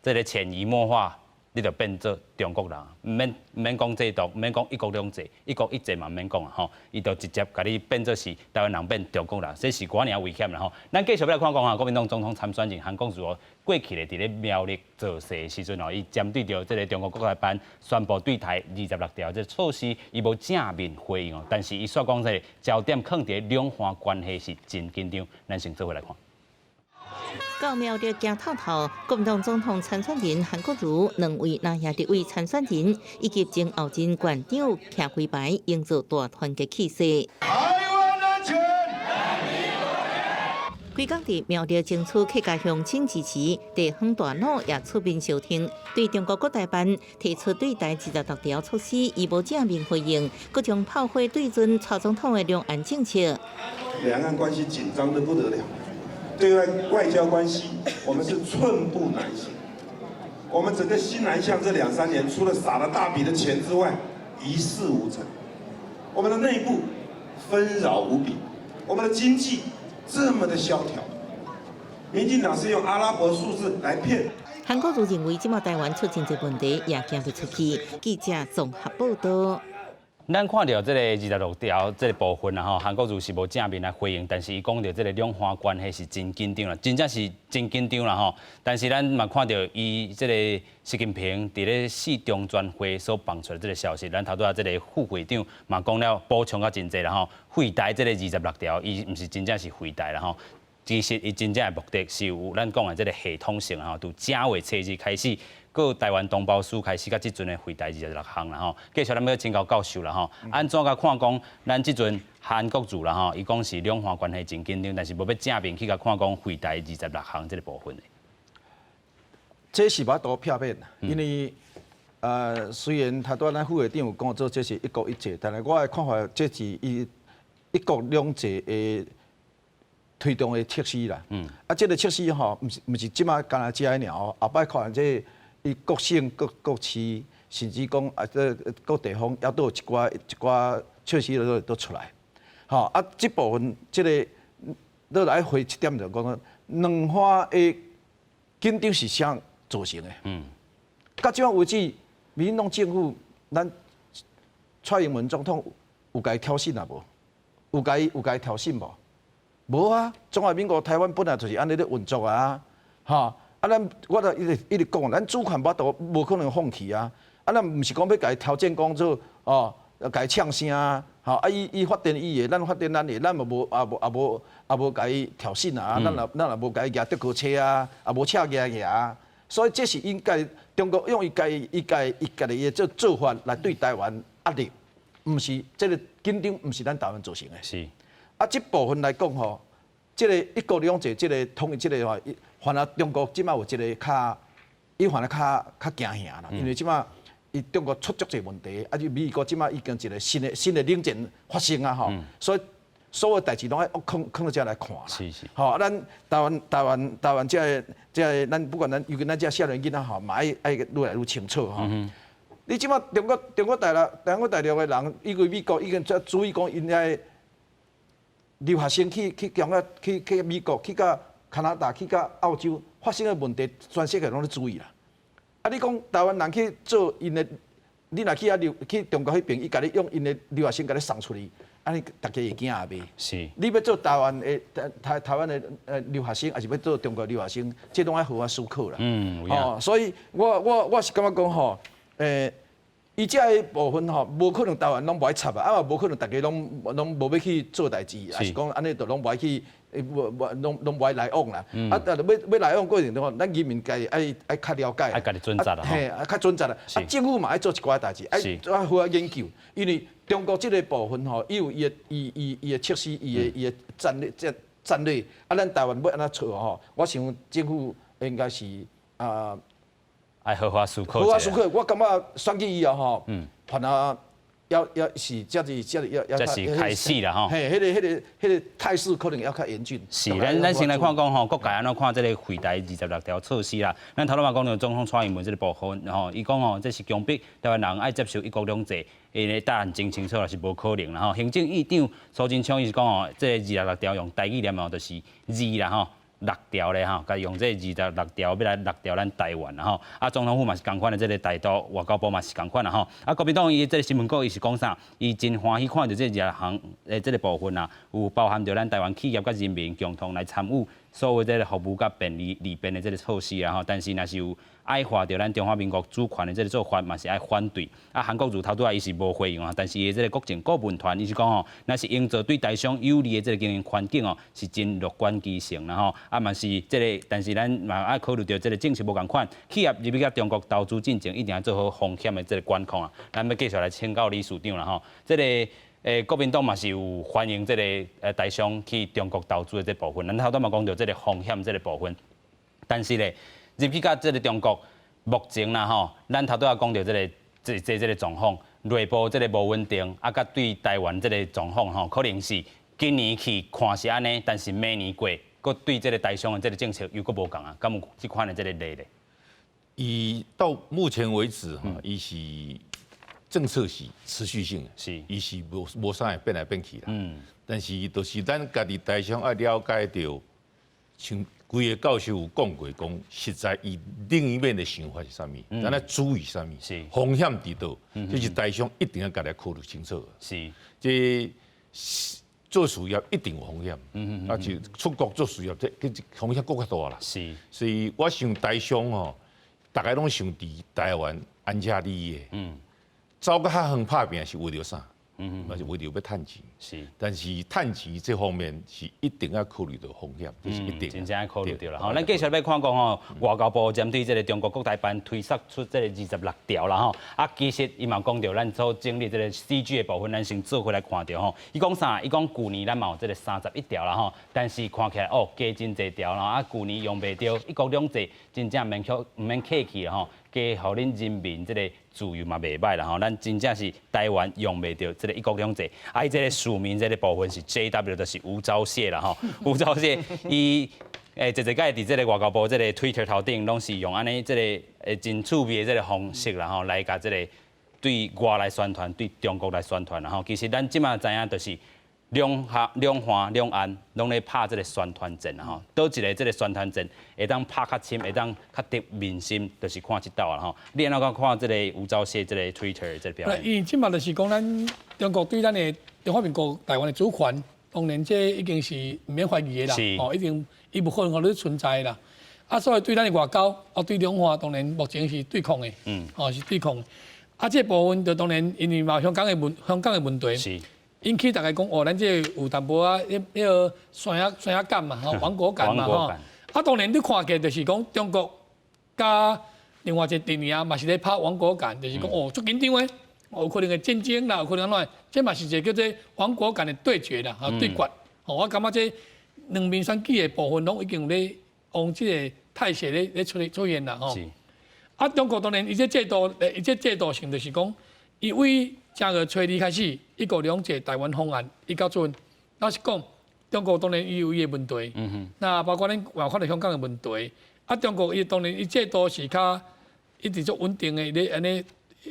這个潛移默化，你就變做中國人，毋免講制度，毋免講一國兩制，一國一制嘛毋免講啊吼，伊就直接共你變做是台灣人變中國人，這是偌爾危險啦吼。咱繼續來看講啊，國民黨總統參選人韓國瑜哦，過去咧佇咧苗栗造勢的時陣哦，伊針對著這个中國國台辦宣布對台26條這措施，伊無正面回應哦，但是伊煞講這个焦點囥佇兩岸關係是真緊張，咱先做伙來看。到苗栗行透透，國民黨總統參選人韓國瑜兩位南亞立委參選人以及前後任縣長徛規排，營造大團結氣勢。台灣人權。規工佇苗栗爭取客家鄉親支持，地方大佬也出面相挺，對中國國台辦提出對台26條措施，伊無正面回應，閣將炮火對準蔡總統的兩岸政策。兩岸關係緊張得不得了。對外外交關係，我們是寸步難行。我們整個新南向這兩三年，除了撒了大筆的錢之外，一事無成。我們的內部紛擾無比，我們的經濟這麼的蕭條。民進黨是用阿拉伯數字來騙。韓國瑜認為，這馬台灣出真濟問題，也行袂出去。記者綜合報道。咱看著這个26條這个部分啦吼，韓國瑜是無正面來回應，但是伊講著這个兩岸關係是真緊張啦，真正是真緊張啦吼。但是咱嘛看著伊這个習近平佇咧四中全會所放出來這个消息，咱頭拄仔這个副會長嘛講了補充較真濟啦吼，廢台這个26條，伊毋是真正是廢台啦吼。其實伊真正的目的是有咱講的這个系統性吼，從正月初二開始，閣台灣同胞書開始，到這陣的廢台26項啦吼。繼續咱欲請教教授啦吼，按怎共看講，咱這陣韓國瑜啦吼，伊講是兩岸關係真緊張，但是無欲正面去共看講廢台26項這个部分的。這是無法度片面，因為雖然頭拄仔咱副會長有講做這是一國一制，但是我的看法，這是伊一國兩制的推動的測試啦。啊，這个測試吼，毋是這馬干焦這爾哦，後擺看這伊各省各市，甚至講啊，這各地方猶閣有一寡一寡測試都出來。吼啊，這部分這个落來回一點就講，兩岸的緊張是啥造成的？到這擺為止，民進黨政府，咱蔡英文總統有共伊挑釁啊無？有共伊挑釁無？無啊！中華民國台灣本來就是按呢咧運作啊，吼！啊，咱我就一直一直講，咱主權無法度無可能放棄啊！啊，咱毋是講欲共伊挑戰講做哦，共伊嗆聲啊！吼！啊，伊伊發展伊的，咱發展咱的，咱嘛無也無也無也無共伊挑釁啊！咱也無共伊舉德國車啊，也無車舉舉啊！所以這是應該中國用伊家伊家伊家己的這做法來對台灣壓力，毋是這個緊張，毋是咱台灣造成的。啊，這部分來講吼，這個一國兩制，這個統一這個話，反而中國這擺有一個較，伊反而較較驚嚇啦，因為這擺伊中國出足濟問題，啊，就美國這擺已經一個新的冷戰發生啊吼，所以所有代誌攏愛囥囥佇遮來看啦。吼，啊，咱台灣這個，咱不管咱尤其咱這少年囡仔吼，嘛愛愛愈來愈清楚吼。你這擺中國大陸的人，因為美國已經注意講𪜶遐留學生去中國去美國去到加拿大去到澳洲發生的問題，全世界攏咧注意啦。啊，你講台灣人去做𪜶的，你若去遐留去中國彼爿，伊共你用𪜶的留學生共你送出去，按呢大家會驚抑袂？你欲做台灣的台灣的留學生，抑是欲做中國留學生，這攏愛好好思考啦。哦，所以我是感覺講吼，伊這个部分吼，無可能台灣攏無愛插啊，啊嘛無可能逐家攏攏無欲去做代誌，抑是講按呢就攏無愛去，無無攏攏無愛來往啦。啊，但是欲來往過程中吼，咱人民家己愛愛較了解。愛家己準則啦。嘿，較準則啦。啊，政府嘛愛做一寡代誌，愛愛好好研究，因為中國這個部分吼，伊有伊的伊伊伊的設施，伊的戰略戰戰略，啊，咱台灣欲按怎做吼？我想政府應該是啊。愛好好思考。好好思考，我感覺選舉以後吼，反而要是這是這要要。這是開始啦吼。嘿，彼個態勢可能猶較嚴峻。是，咱先來看講吼，各界按怎看這個惠台26條措施啦。咱頭拄嘛講著總統蔡英文這個部分吼，伊講吼，這是強迫台灣人愛接受一國兩制，伊的答案真清楚啦，是無可能啦吼。行政院長蘇貞昌伊是講吼，這個26條用台語念哦，就是二啦吼。六條咧吼，共用這26條欲來六條咱台灣啦吼。啊，總統府嘛是仝款的，這個台獨外交部嘛是仝款啦吼。啊，國民黨伊這個新聞稿伊是講啥？伊真歡喜看著這26項的這個部分啊，有包含著咱台灣企業佮人民共同來參與所有這個服務佮便利利便的這個措施啊吼。但是若是有矮化著咱中華民國主權的這個做法，嘛是愛反對。啊，韓國瑜頭拄仔伊是無回應啊，但是伊的這個國政顧問團伊是講吼，若是營造對台商有利的這個經營環境哦，是真樂觀其成啦吼。啊，嘛是這個，但是咱嘛愛考慮著這個政策無仝款，企業入去佮中國投資進前，一定愛做好風險的這個管控啊。咱欲繼續來請教理事長啦吼，這個國民黨嘛是有歡迎這個台商去中國投資的這部分，咱頭拄嘛講著這個風險這個部分，但是咧入去佮這個中國目前啦吼，咱頭拄仔講著這個這個狀況，內部這個無穩定，啊，佮對台灣這個狀況吼，可能是今年去看是按呢，但是明年過，閣對這個台商的這個政策又閣無仝啊，敢有這款的這個例咧？伊到目前為止哈，伊是政策是持續性的，伊是無無啥會變來變去啦。但是就是咱家己台商愛了解著，像規個教授有講過，講實在伊另一面的想法是啥物，咱愛注意啥物，風險佇佗，這是台商一定要家己考慮清楚。這做事業一定有風險，啊就出國做事業，這風險閣較大啦。所以我想台商吼，逐家攏想佇台灣安家立業。走較遠拍拚是為著啥？嘛是為著欲趁錢。但是趁錢這方面是一定要考慮著風險，這是一定。真正愛考慮著啦。吼，咱繼續欲看講吼，外交部針對這個中國國台辦推釋出這個26條啦吼。啊，其實伊嘛講著，咱所整理這個 CG 的部分，咱先做伙來看著吼。伊講啥？伊講舊年咱嘛有這個31條啦吼，但是看起來哦加真濟條啦，啊，舊年用袂著，一國兩制真正毋免客氣吼，加予恁人民這個自由嘛袂䆀啦吼，咱真正是台灣用袂著這個一國兩制。啊，伊這個署名這個部分是 JW，就是吳釗燮啦吼。吳釗燮伊濟濟擺佇這個外交部這個 Twitter 頭頂，攏是用按呢這個真趣味的這個方式啦吼，來共這個對外來宣傳，對中國來宣傳啦吼。其實咱這馬知影，就是兩下兩岸兩岸攏咧拍這个宣傳戰啊吼，佗一个這个宣傳戰會當拍較深，會當較得民心，就是看這道啊吼。你按怎看這个吳釗燮這个 Twitter 這个表現？伊這馬就是講咱中國對咱的中華民國台灣的主權，當然這已經是毋免懷疑的啦，哦，已經伊無可能予你存在啦。啊，所以對咱的外交，啊對兩岸當然目前是對抗的，哦是對抗。啊，這部分就當然因為嘛香港的問題。引起大家講哦，咱這个有淡薄仔彼个山仔山仔感嘛，吼，亡國感嘛，吼。啊，當然你看起就是講中國佮另外一個陣營嘛是咧拍亡國感，就是講哦，足緊張的，有可能會戰爭啦，有可能按怎，這嘛是一個叫做亡國感的對決啦，吼，對決。吼，我感覺這兩面選舉的部分攏已經有咧往這個態勢咧出現啦，吼。啊，中國當然伊這制度，伊這制度性就是講，伊為正月初二開始，一國兩制台灣方案，伊到陣，老實講，中國當然伊有伊的問題，那包括咱外看著香港的問題，啊，中國伊當然伊制度是較一直足穩定的，咧按呢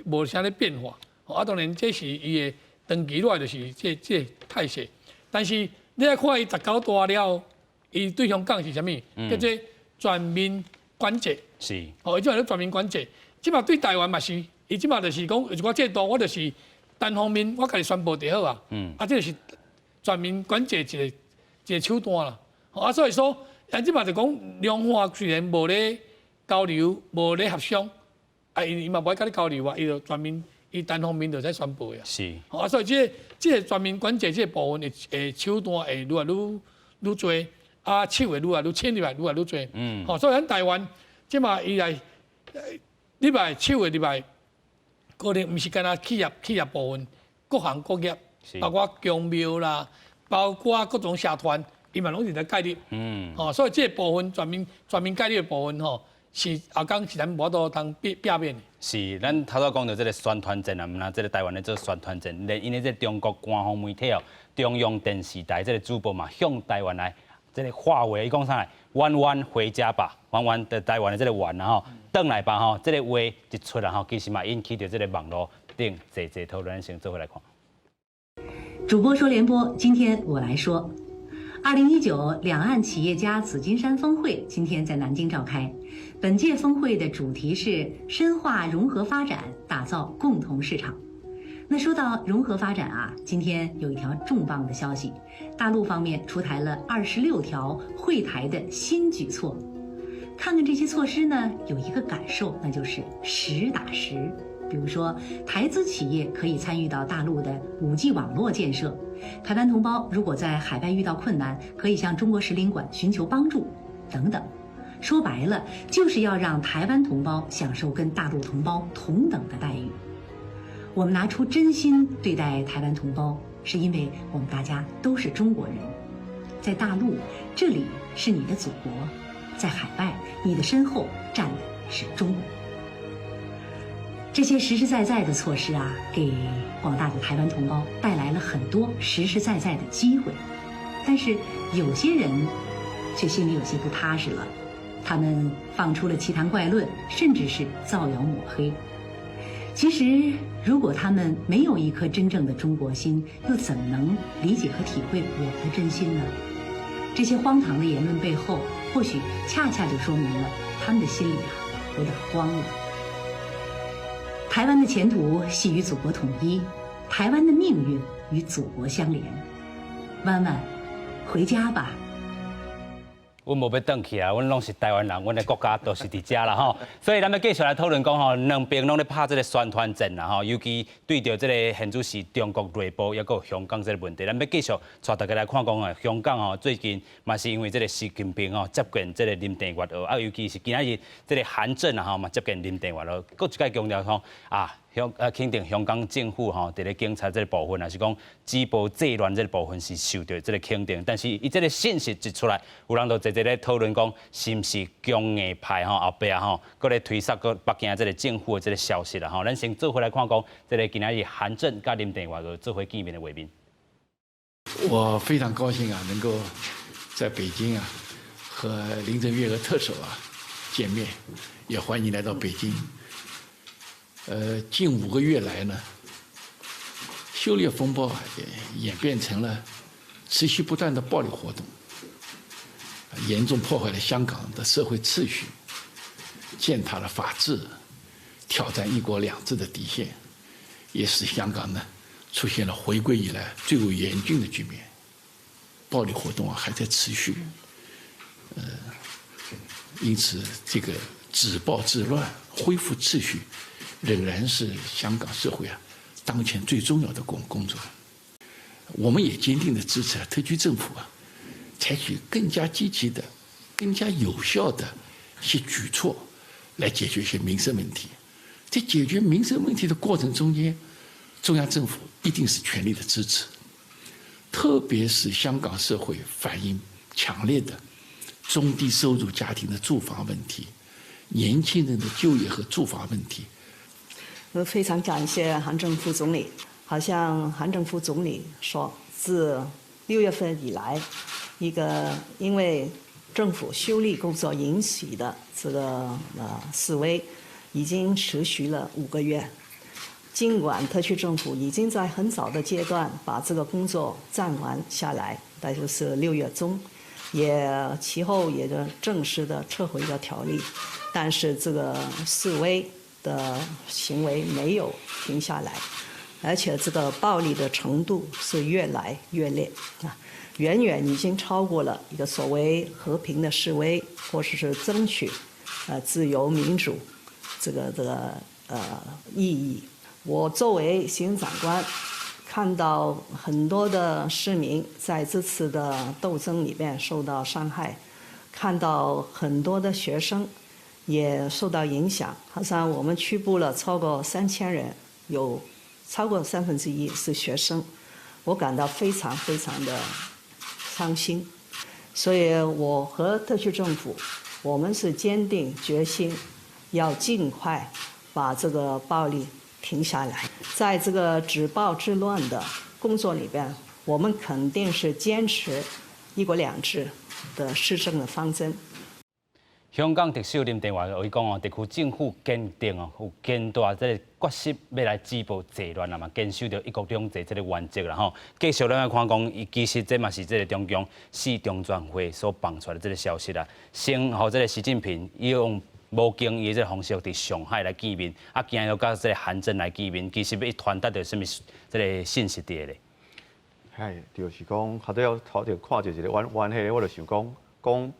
無啥咧變化，啊，當然這是伊的長期落來就是這態勢，但是你愛看伊十九大了，伊對香港是啥物？叫做全面管制。哦，伊這馬咧全面管制，這馬對台灣嘛是，伊這馬就是講有一寡制度，我就是單方面我家己宣布就好啊。啊，這是全面管制一個手段啦。啊，所以說，啊，這馬就講兩岸雖然無咧交流，無咧協商，啊，伊嘛無愛佮你交流啊，伊就全面，伊單方面就在宣布啊。啊，所以這個全面管制這個部分的手段會愈來愈濟，啊，手會愈來愈淺入來，愈來愈濟。吼，所以咱台灣這馬伊來入來手會入來，可能毋是干焦企業部分，各行各業，包括宮廟啦，包括各種社團，伊嘛攏是來介入。吼，所以這個部分全面介入的部分吼，是後工是咱無法度通避免的。是，咱頭拄講著這个宣傳戰啊，毋但這个台灣咧做宣傳戰，連𪜶的這個中國官方媒體哦，中央電視台這个主播嘛，向台灣來這个話話，伊講啥？彎彎回家吧，彎彎的台灣的這个彎啊吼，轉來吧吼，這个話一出來吼，其實嘛引起著這个網路頂濟濟討論，先做伙來看。主播說聯播，今天我來說。2019兩岸企業家紫金山峰會今天在南京召開。本屆峰會的主題是深化融合發展，打造共同市場。那說到融合發展啊，今天有一條重磅的消息，大陸方面出台了26條惠台的新舉措。看看這些措施呢，有一個感受，那就是實打實。比如說，台資企業可以參與到大陸的5G 網絡建設；台灣同胞如果在海外遇到困難，可以向中國使領館尋求幫助，等等。說白了，就是要讓台灣同胞享受跟大陸同胞同等的待遇。我們拿出真心對待台灣同胞，是因為我們大家都是中國人。在大陸，這裡是你的祖國；在海外，你的身後站的是中國。這些實實在在的措施啊，給廣大的台灣同胞帶來了很多實實在在的機會。但是有些人卻心裡有些不踏實了，他們放出了奇談怪論，甚至是造謠抹黑。其實，如果他們沒有一顆真正的中國心，又怎麼能理解和體會我的真心呢？這些荒唐的言論背後，或許恰恰就說明了他們的心裡啊有點慌了。台灣的前途繫於祖國統一，台灣的命運與祖國相連。彎彎，回家吧。阮無欲轉去啊，阮攏是台灣人，阮的國家都是佇遮啦吼。所以咱欲繼續來討論講吼，兩邊攏咧拍這个宣傳戰啦吼，尤其對著這个現主時中國內部，抑閣有香港這个問題，咱欲繼續帶大家來看講啊，香港吼最近嘛是因為這个習近平吼接見這个林鄭月娥，啊，尤其是今仔日這个韓正啊吼嘛接見林鄭月娥，閣一擺強調講啊。肯定香港政府吼，佇咧警察這个部分，抑是講止暴制亂這个部分是受著這个肯定。但是伊這个信息一出來，有人就濟濟咧討論講，是毋是強硬派吼後壁吼，閣咧推捒閣北京這个政府的這个消息啦吼。咱先做伙來看講，這个今仔日韓正佮林鄭月娥做伙見面的畫面。我非常高興啊，能夠在北京啊和林鄭月娥特首啊見面，也歡迎來到北京。近5個月來呢，修例風暴啊，演變成了持續不斷的暴力活動，嚴重破壞了香港的社會秩序，踐踏了法治，挑戰一國兩制的底線，也使香港呢出現了回歸以來最為嚴峻的局面。暴力活動啊還在持續，因此這個止暴制亂、恢復秩序，仍然是香港社會啊當前最重要的工作。我們也堅定的支持特區政府啊，採取更加積極的、更加有效的一些舉措，來解決一些民生問題。在解決民生問題的過程中間，中央政府一定是全力的支持，特別是香港社會反應強烈的中低收入家庭的住房問題、年輕人的就業和住房問題。我非常感謝韓正副總理。好像韓正副總理說，自6月份以來，一個因為政府修例工作引起的這個示威，已經持續了5個月。儘管特區政府已經在很早的階段把這個工作暫緩下來，大就是6月中，也其後也就正式的撤回了條例，但是這個示威的行為沒有停下來。而且這個暴力的程度是越來越烈啊，遠遠已經超過了一個所謂和平的示威，或者是爭取自由民主這個意義。我作為行政長官，看到很多的市民在這次的鬥爭裡面受到傷害，看到很多的學生也受到影響，好像我們拘捕了超過3000人，有超過1/3是學生，我感到非常非常的傷心，所以我和特區政府，我們是堅定決心，要盡快把這個暴力停下來。在這個止暴制亂的工作裡邊，我們肯定是堅持一國兩制的施政的方針。香港特首林鄭月娥伊講哦，特區政府堅定哦，有堅大這個決心欲來止暴制亂啊嘛，堅守著一國兩制這個原則啦吼。繼續咱來看講，伊其實這嘛是這個中共四中全會所放出來的這個消息啦。先予這個習近平用無經意的這個方式佇上海來見面，啊，今日佮這個韓正來見面，其實欲傳達著啥物這個信息佇咧？係，就是講，較早頭前看著一個阮阮彼個，我就想講，講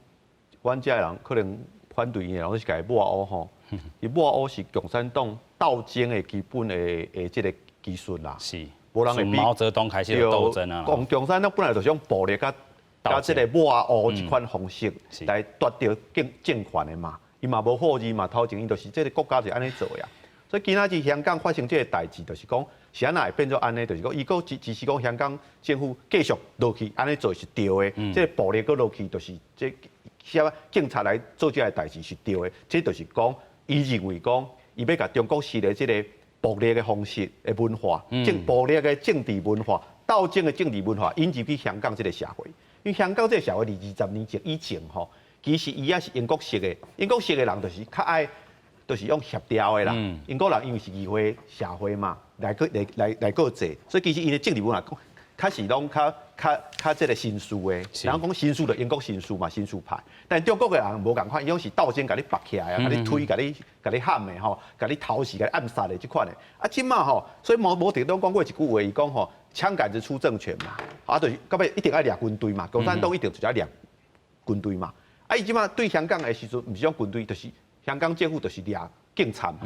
阮遮的人可能反對伊的人，攏是共伊抹烏吼。伊抹烏是共產黨鬥爭的基本的這個技術啦。無人會比毛澤東開始鬥爭啊。共產黨本來就是用暴力佮這個抹烏這款方式來奪得政權的嘛。伊嘛無好字嘛，頭前伊就是這個國家就按呢做呀。所以今仔日香港發生這個代誌，就是講是按怎會變做按呢？就是講伊閣支持講香港政府繼續落去按呢做是對的。這個暴力閣落去，就是這啥警察來做這個代誌是對的。這就是講，伊認為講，伊欲共中國式的這個暴力的方式的文化，暴力的政治文化、鬥爭的政治文化引入去香港這個社會。因為香港這個社會佇20年前以前吼，其實伊也是英國式的，英國式的人就是較愛，就是用協調的啦。英國人因為是議會社會嘛，來去來來來過濟，所以其實𪜶的政治文化較是攏較較較這個紳士的。人講紳士就英國紳士嘛，紳士派。但中國的人無仝款，伊攏是鬥爭共你縛起來啊，共你推、共你共你撼的吼，共你偷襲、共你暗殺的這款的。啊，這馬吼，所以毛澤東講過一句話，伊講吼，槍桿子出政權嘛，啊，就是到尾一定愛掠軍隊嘛，共產黨一定就是愛掠軍隊嘛。啊，伊這馬對香港的時陣，毋是用軍隊，就是香港政府就是掠警察嘛。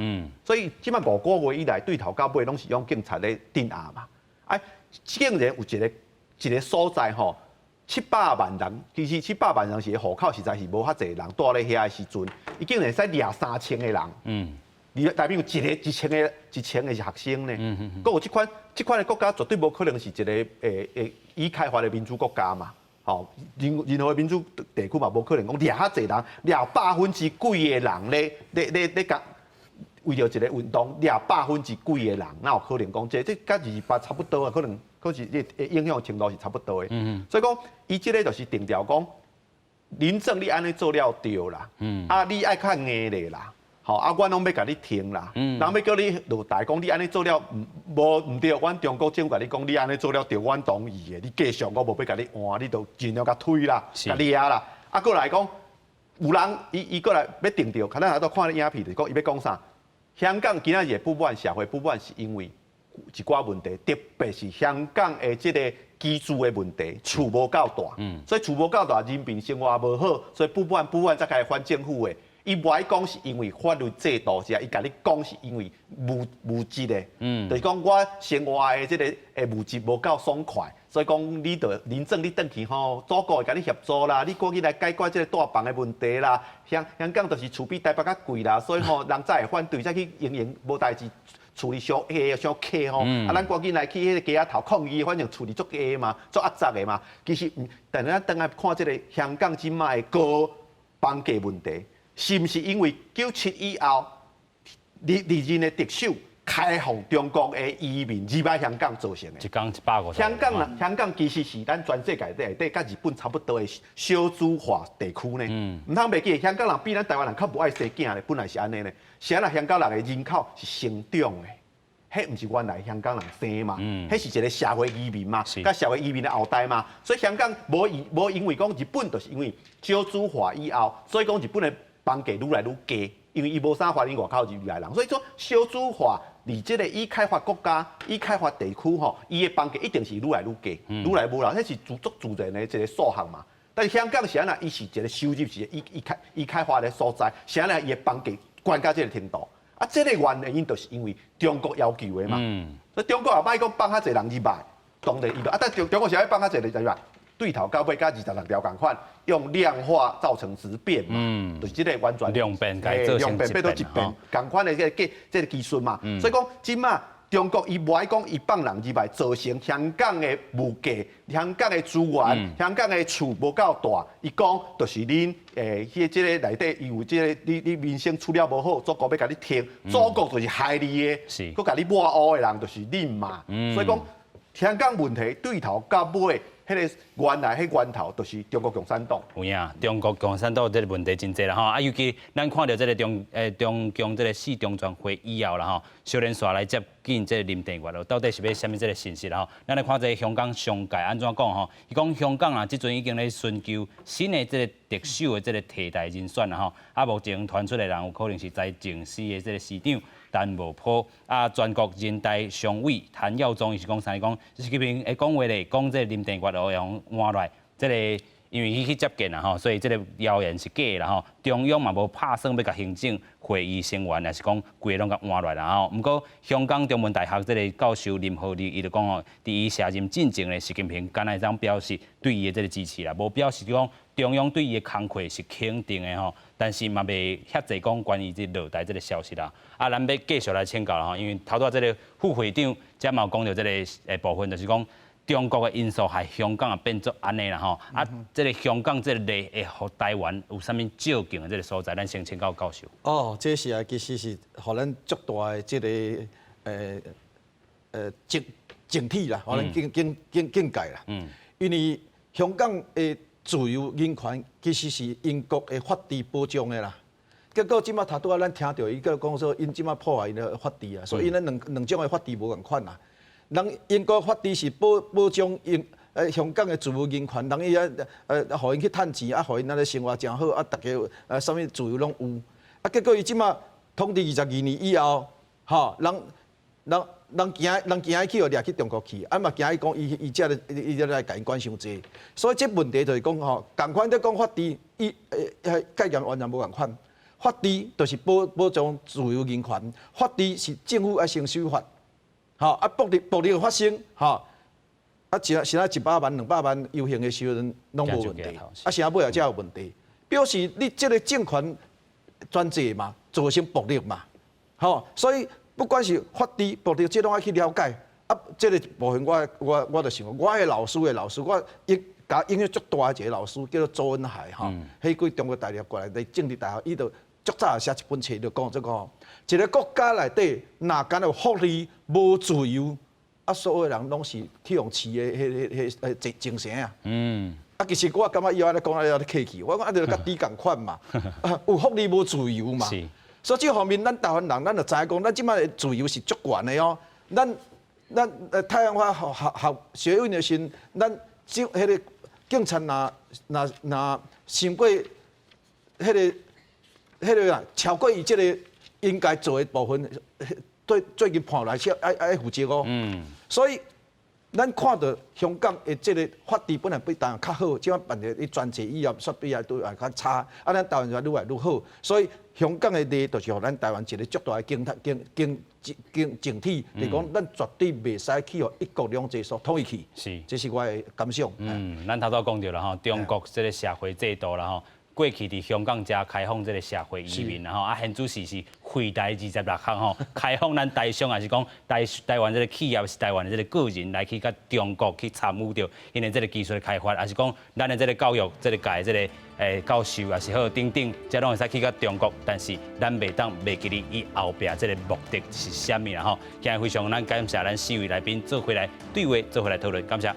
所以這馬5個月以來，對頭到尾攏是用警察咧鎮壓嘛。啊，竟然有一個一個所在吼，七百萬人，其實七百萬人是戶口，實在是無遐濟人蹛咧遐的時陣，伊竟然會使掠3000個人。你代表有一個一千個一千個是學生呢。閣有這款的國家絕對無可能是一個會已開發的民主國家嘛。吼，任何的民主地區嘛，無可能講掠遐濟人，掠百分之幾個人咧咧咧咧共為著一個運動掠百分之幾個人，哪有可能講這這佮228差不多啊？可能可是這影響程度是差不多的。所以講，伊這個就是定調講，林鄭你按呢做了對啦，啊，你愛較硬咧啦，吼啊，阮攏欲共你停啦，人欲叫你落台，講你按呢做了無毋對，阮中國政府共你講你按呢做了著，阮同意的，你繼續我無欲共你換，你就盡量共推啦，共掠啦。啊，過來講，有人伊伊過來欲定著，可能還都看影片，就是講伊欲講啥？香港今仔日不滿社會不滿，是因為一寡問題，特別是香港的這个居住的問題，厝無夠大，所以厝無夠大，人民生活無好，所以不滿不滿才開始反政府的。伊無愛講是因為法律制度是啊，伊共你講是因為物物質的，就是講我生活的這个物質無夠爽快，所以講你著林鄭你轉去吼，祖國會共你協助啦，你趕緊來解決這个住房的問題啦。香香港就是厝比台北較貴啦，所以吼人才會反對，才去營營無代誌，厝裡傷矮傷客吼，啊，咱趕緊來去彼个街仔頭抗議，反正厝裡足矮嘛，足壓雜的嘛。其實，但咱轉來看這个香港這擺的高房價問題。是毋是因為97以後，歷歷任的特首開放中國的移民入來香港造成的？一工150 香港人，香港其實是咱全世界內底佮日本差不多的少子化地區呢。毋通袂記，香港人比咱台灣人較無愛生囝咧，本來是按呢咧。是按怎香港人的人口是成長的，彼毋是原來香港人生嘛，彼是一个社會移民嘛，佮社會移民的後代嘛。所以香港無因無因為講日本，就是因為少子化以後，所以講日本的房價愈來愈低，因為伊無啥歡迎外口入來人，所以說少子化佇這个已開發國家、已開發地區吼，伊的房價一定是愈來愈低，愈來愈無人，彼是自足自然的一个數學嘛。但是香港是按怎？伊是一个收入是已已開已開發的所在，是按怎伊的房價懸到這个程度？啊，這个原因就是因為中國要求的嘛。所以中國也莫講放較濟人入來，當然伊就啊，但中中國是愛放較濟人入來。對頭到尾佮26條仝款，用量化造成質變嘛，就是這个完全量變改做量變變做質變，仝款的這个這个技術嘛。所以講，這擺中國伊無愛講伊放人入來，造成香港的物價、香港的資源、香港的厝無夠大。伊講就是恁彼這个內底，因為這个你你民生處了無好，祖國欲共你停，祖國就是害你的，閣共你抹烏的人就是恁嘛。所以講，香港問題對頭到尾。彼个原來彼源頭就是中國共產黨。有影，中國共產黨這个問題真濟啦吼，啊，尤其咱看著這个中中共這个四中全會以後啦吼，小連紲來接見這个林鄭月娥，到底是欲啥物這个信息啦吼？咱來看這个香港商界按怎講吼？伊講香港啊，這陣已經咧尋求新的這个特首的這个替代人選啦吼。啊，目前傳出的人有可能是財政司的這个司長陳茂波啊，全國人大常委譚耀宗伊是講啥？伊講習近平會講話咧，講這个林鄭月娥會予換來，這个因為伊去接見啦吼，所以這个謠言是假的啦吼。中央嘛無拍算欲共行政會議成員，抑是講規个攏共換來啦吼。毋過香港中文大學這个教授林和立伊就講吼，佇伊卸任進前咧，習近平敢若會當表示對伊的這个支持啦，無表示講中央對伊的工課是肯定的吼。但是嘛袂遐濟講關於這落台這个消息啦。啊，咱欲繼續來請教啦吼，因為頭拄仔這个副會長才嘛有講著這个部分，就是講中國的因素害香港啊變做按呢啦吼。啊，這个香港這个例會予台灣有啥物借鏡的這个所在？咱先請教教授。哦，這是啊，其實是予咱足大的這个警警惕啦，予咱警警警警戒啦。因為香港的自由人權其實是英國的法治保障的啦。結果這擺頭拄仔咱聽著伊閣講說，𪜶這擺破壞𪜶的法治啊，所以𪜶兩兩種的法治無仝款啦。人英國法治是保保障𪜶香港的自由人權，人伊啊予𪜶去趁錢啊，予𪜶按呢生活誠好啊，逐家啥物自由攏有。啊，結果伊這擺統治22年以後，吼人人人驚人驚伊去予掠去中國去，啊嘛驚伊講伊伊遮咧伊遮來共𪜶管傷濟，所以這問題就是講吼，仝款咧講法治，伊概念完全無仝款。法治就是保保障自由人權，法治是政府愛先守法，吼啊暴力暴力的發生，吼啊現現在100萬200萬遊行的時陣攏無問題，啊啥尾後才有問題，表示你這个政權專制嘛，造成暴力嘛，吼，所以不管是法治、暴力，這攏愛去了解。啊，這个部分我我我就想，我的老師的老師，我影共影響足大的一个老師叫做周恩海吼，彼過中國大陸過來佇政治大學，伊就足早寫一本冊，就講這個吼，一个國家內底若敢有福利無自由，啊，所有人攏是去予飼的，彼彼彼精精神啊。啊，其實我感覺伊按呢講啊，有咧客氣，我講啊，就佮豬仝款嘛，啊，有福利無自由嘛。所以這方面，咱台灣人，咱就知影講，咱這擺的自由是足懸的哦。咱太陽花學運的時，咱就彼个警察若傷過彼个啊，超過伊這个應該做的部分，對最近判來是愛負責哦。所以咱看著香港的這个法治本來比台灣較好，這擺辦的伊專制以後，煞比來都來較差，啊，咱台灣就愈來愈好。所以香港的例就是予咱台灣一个足大的警警警警警惕，就是講咱絕對袂使去予一國兩制所統一去。這是我的感想。嗯，咱頭拄講著啦吼，中國這个社會制度啦吼，過去佇香港遮開放這个社會移民啦吼，啊，現主時是廢台26項吼，開放咱台商，抑是講台灣這个企業，是台灣的這个個人來去佮中國去參與著𪜶的這个技術的開發，抑是講咱的這个教育這个界這个教授，抑是好等等，這攏會使去佮中國，但是咱袂當袂記得伊後壁這个目的是啥物啦吼。今日非常咱感謝咱四位來賓做伙來對話，做伙來討論，感謝。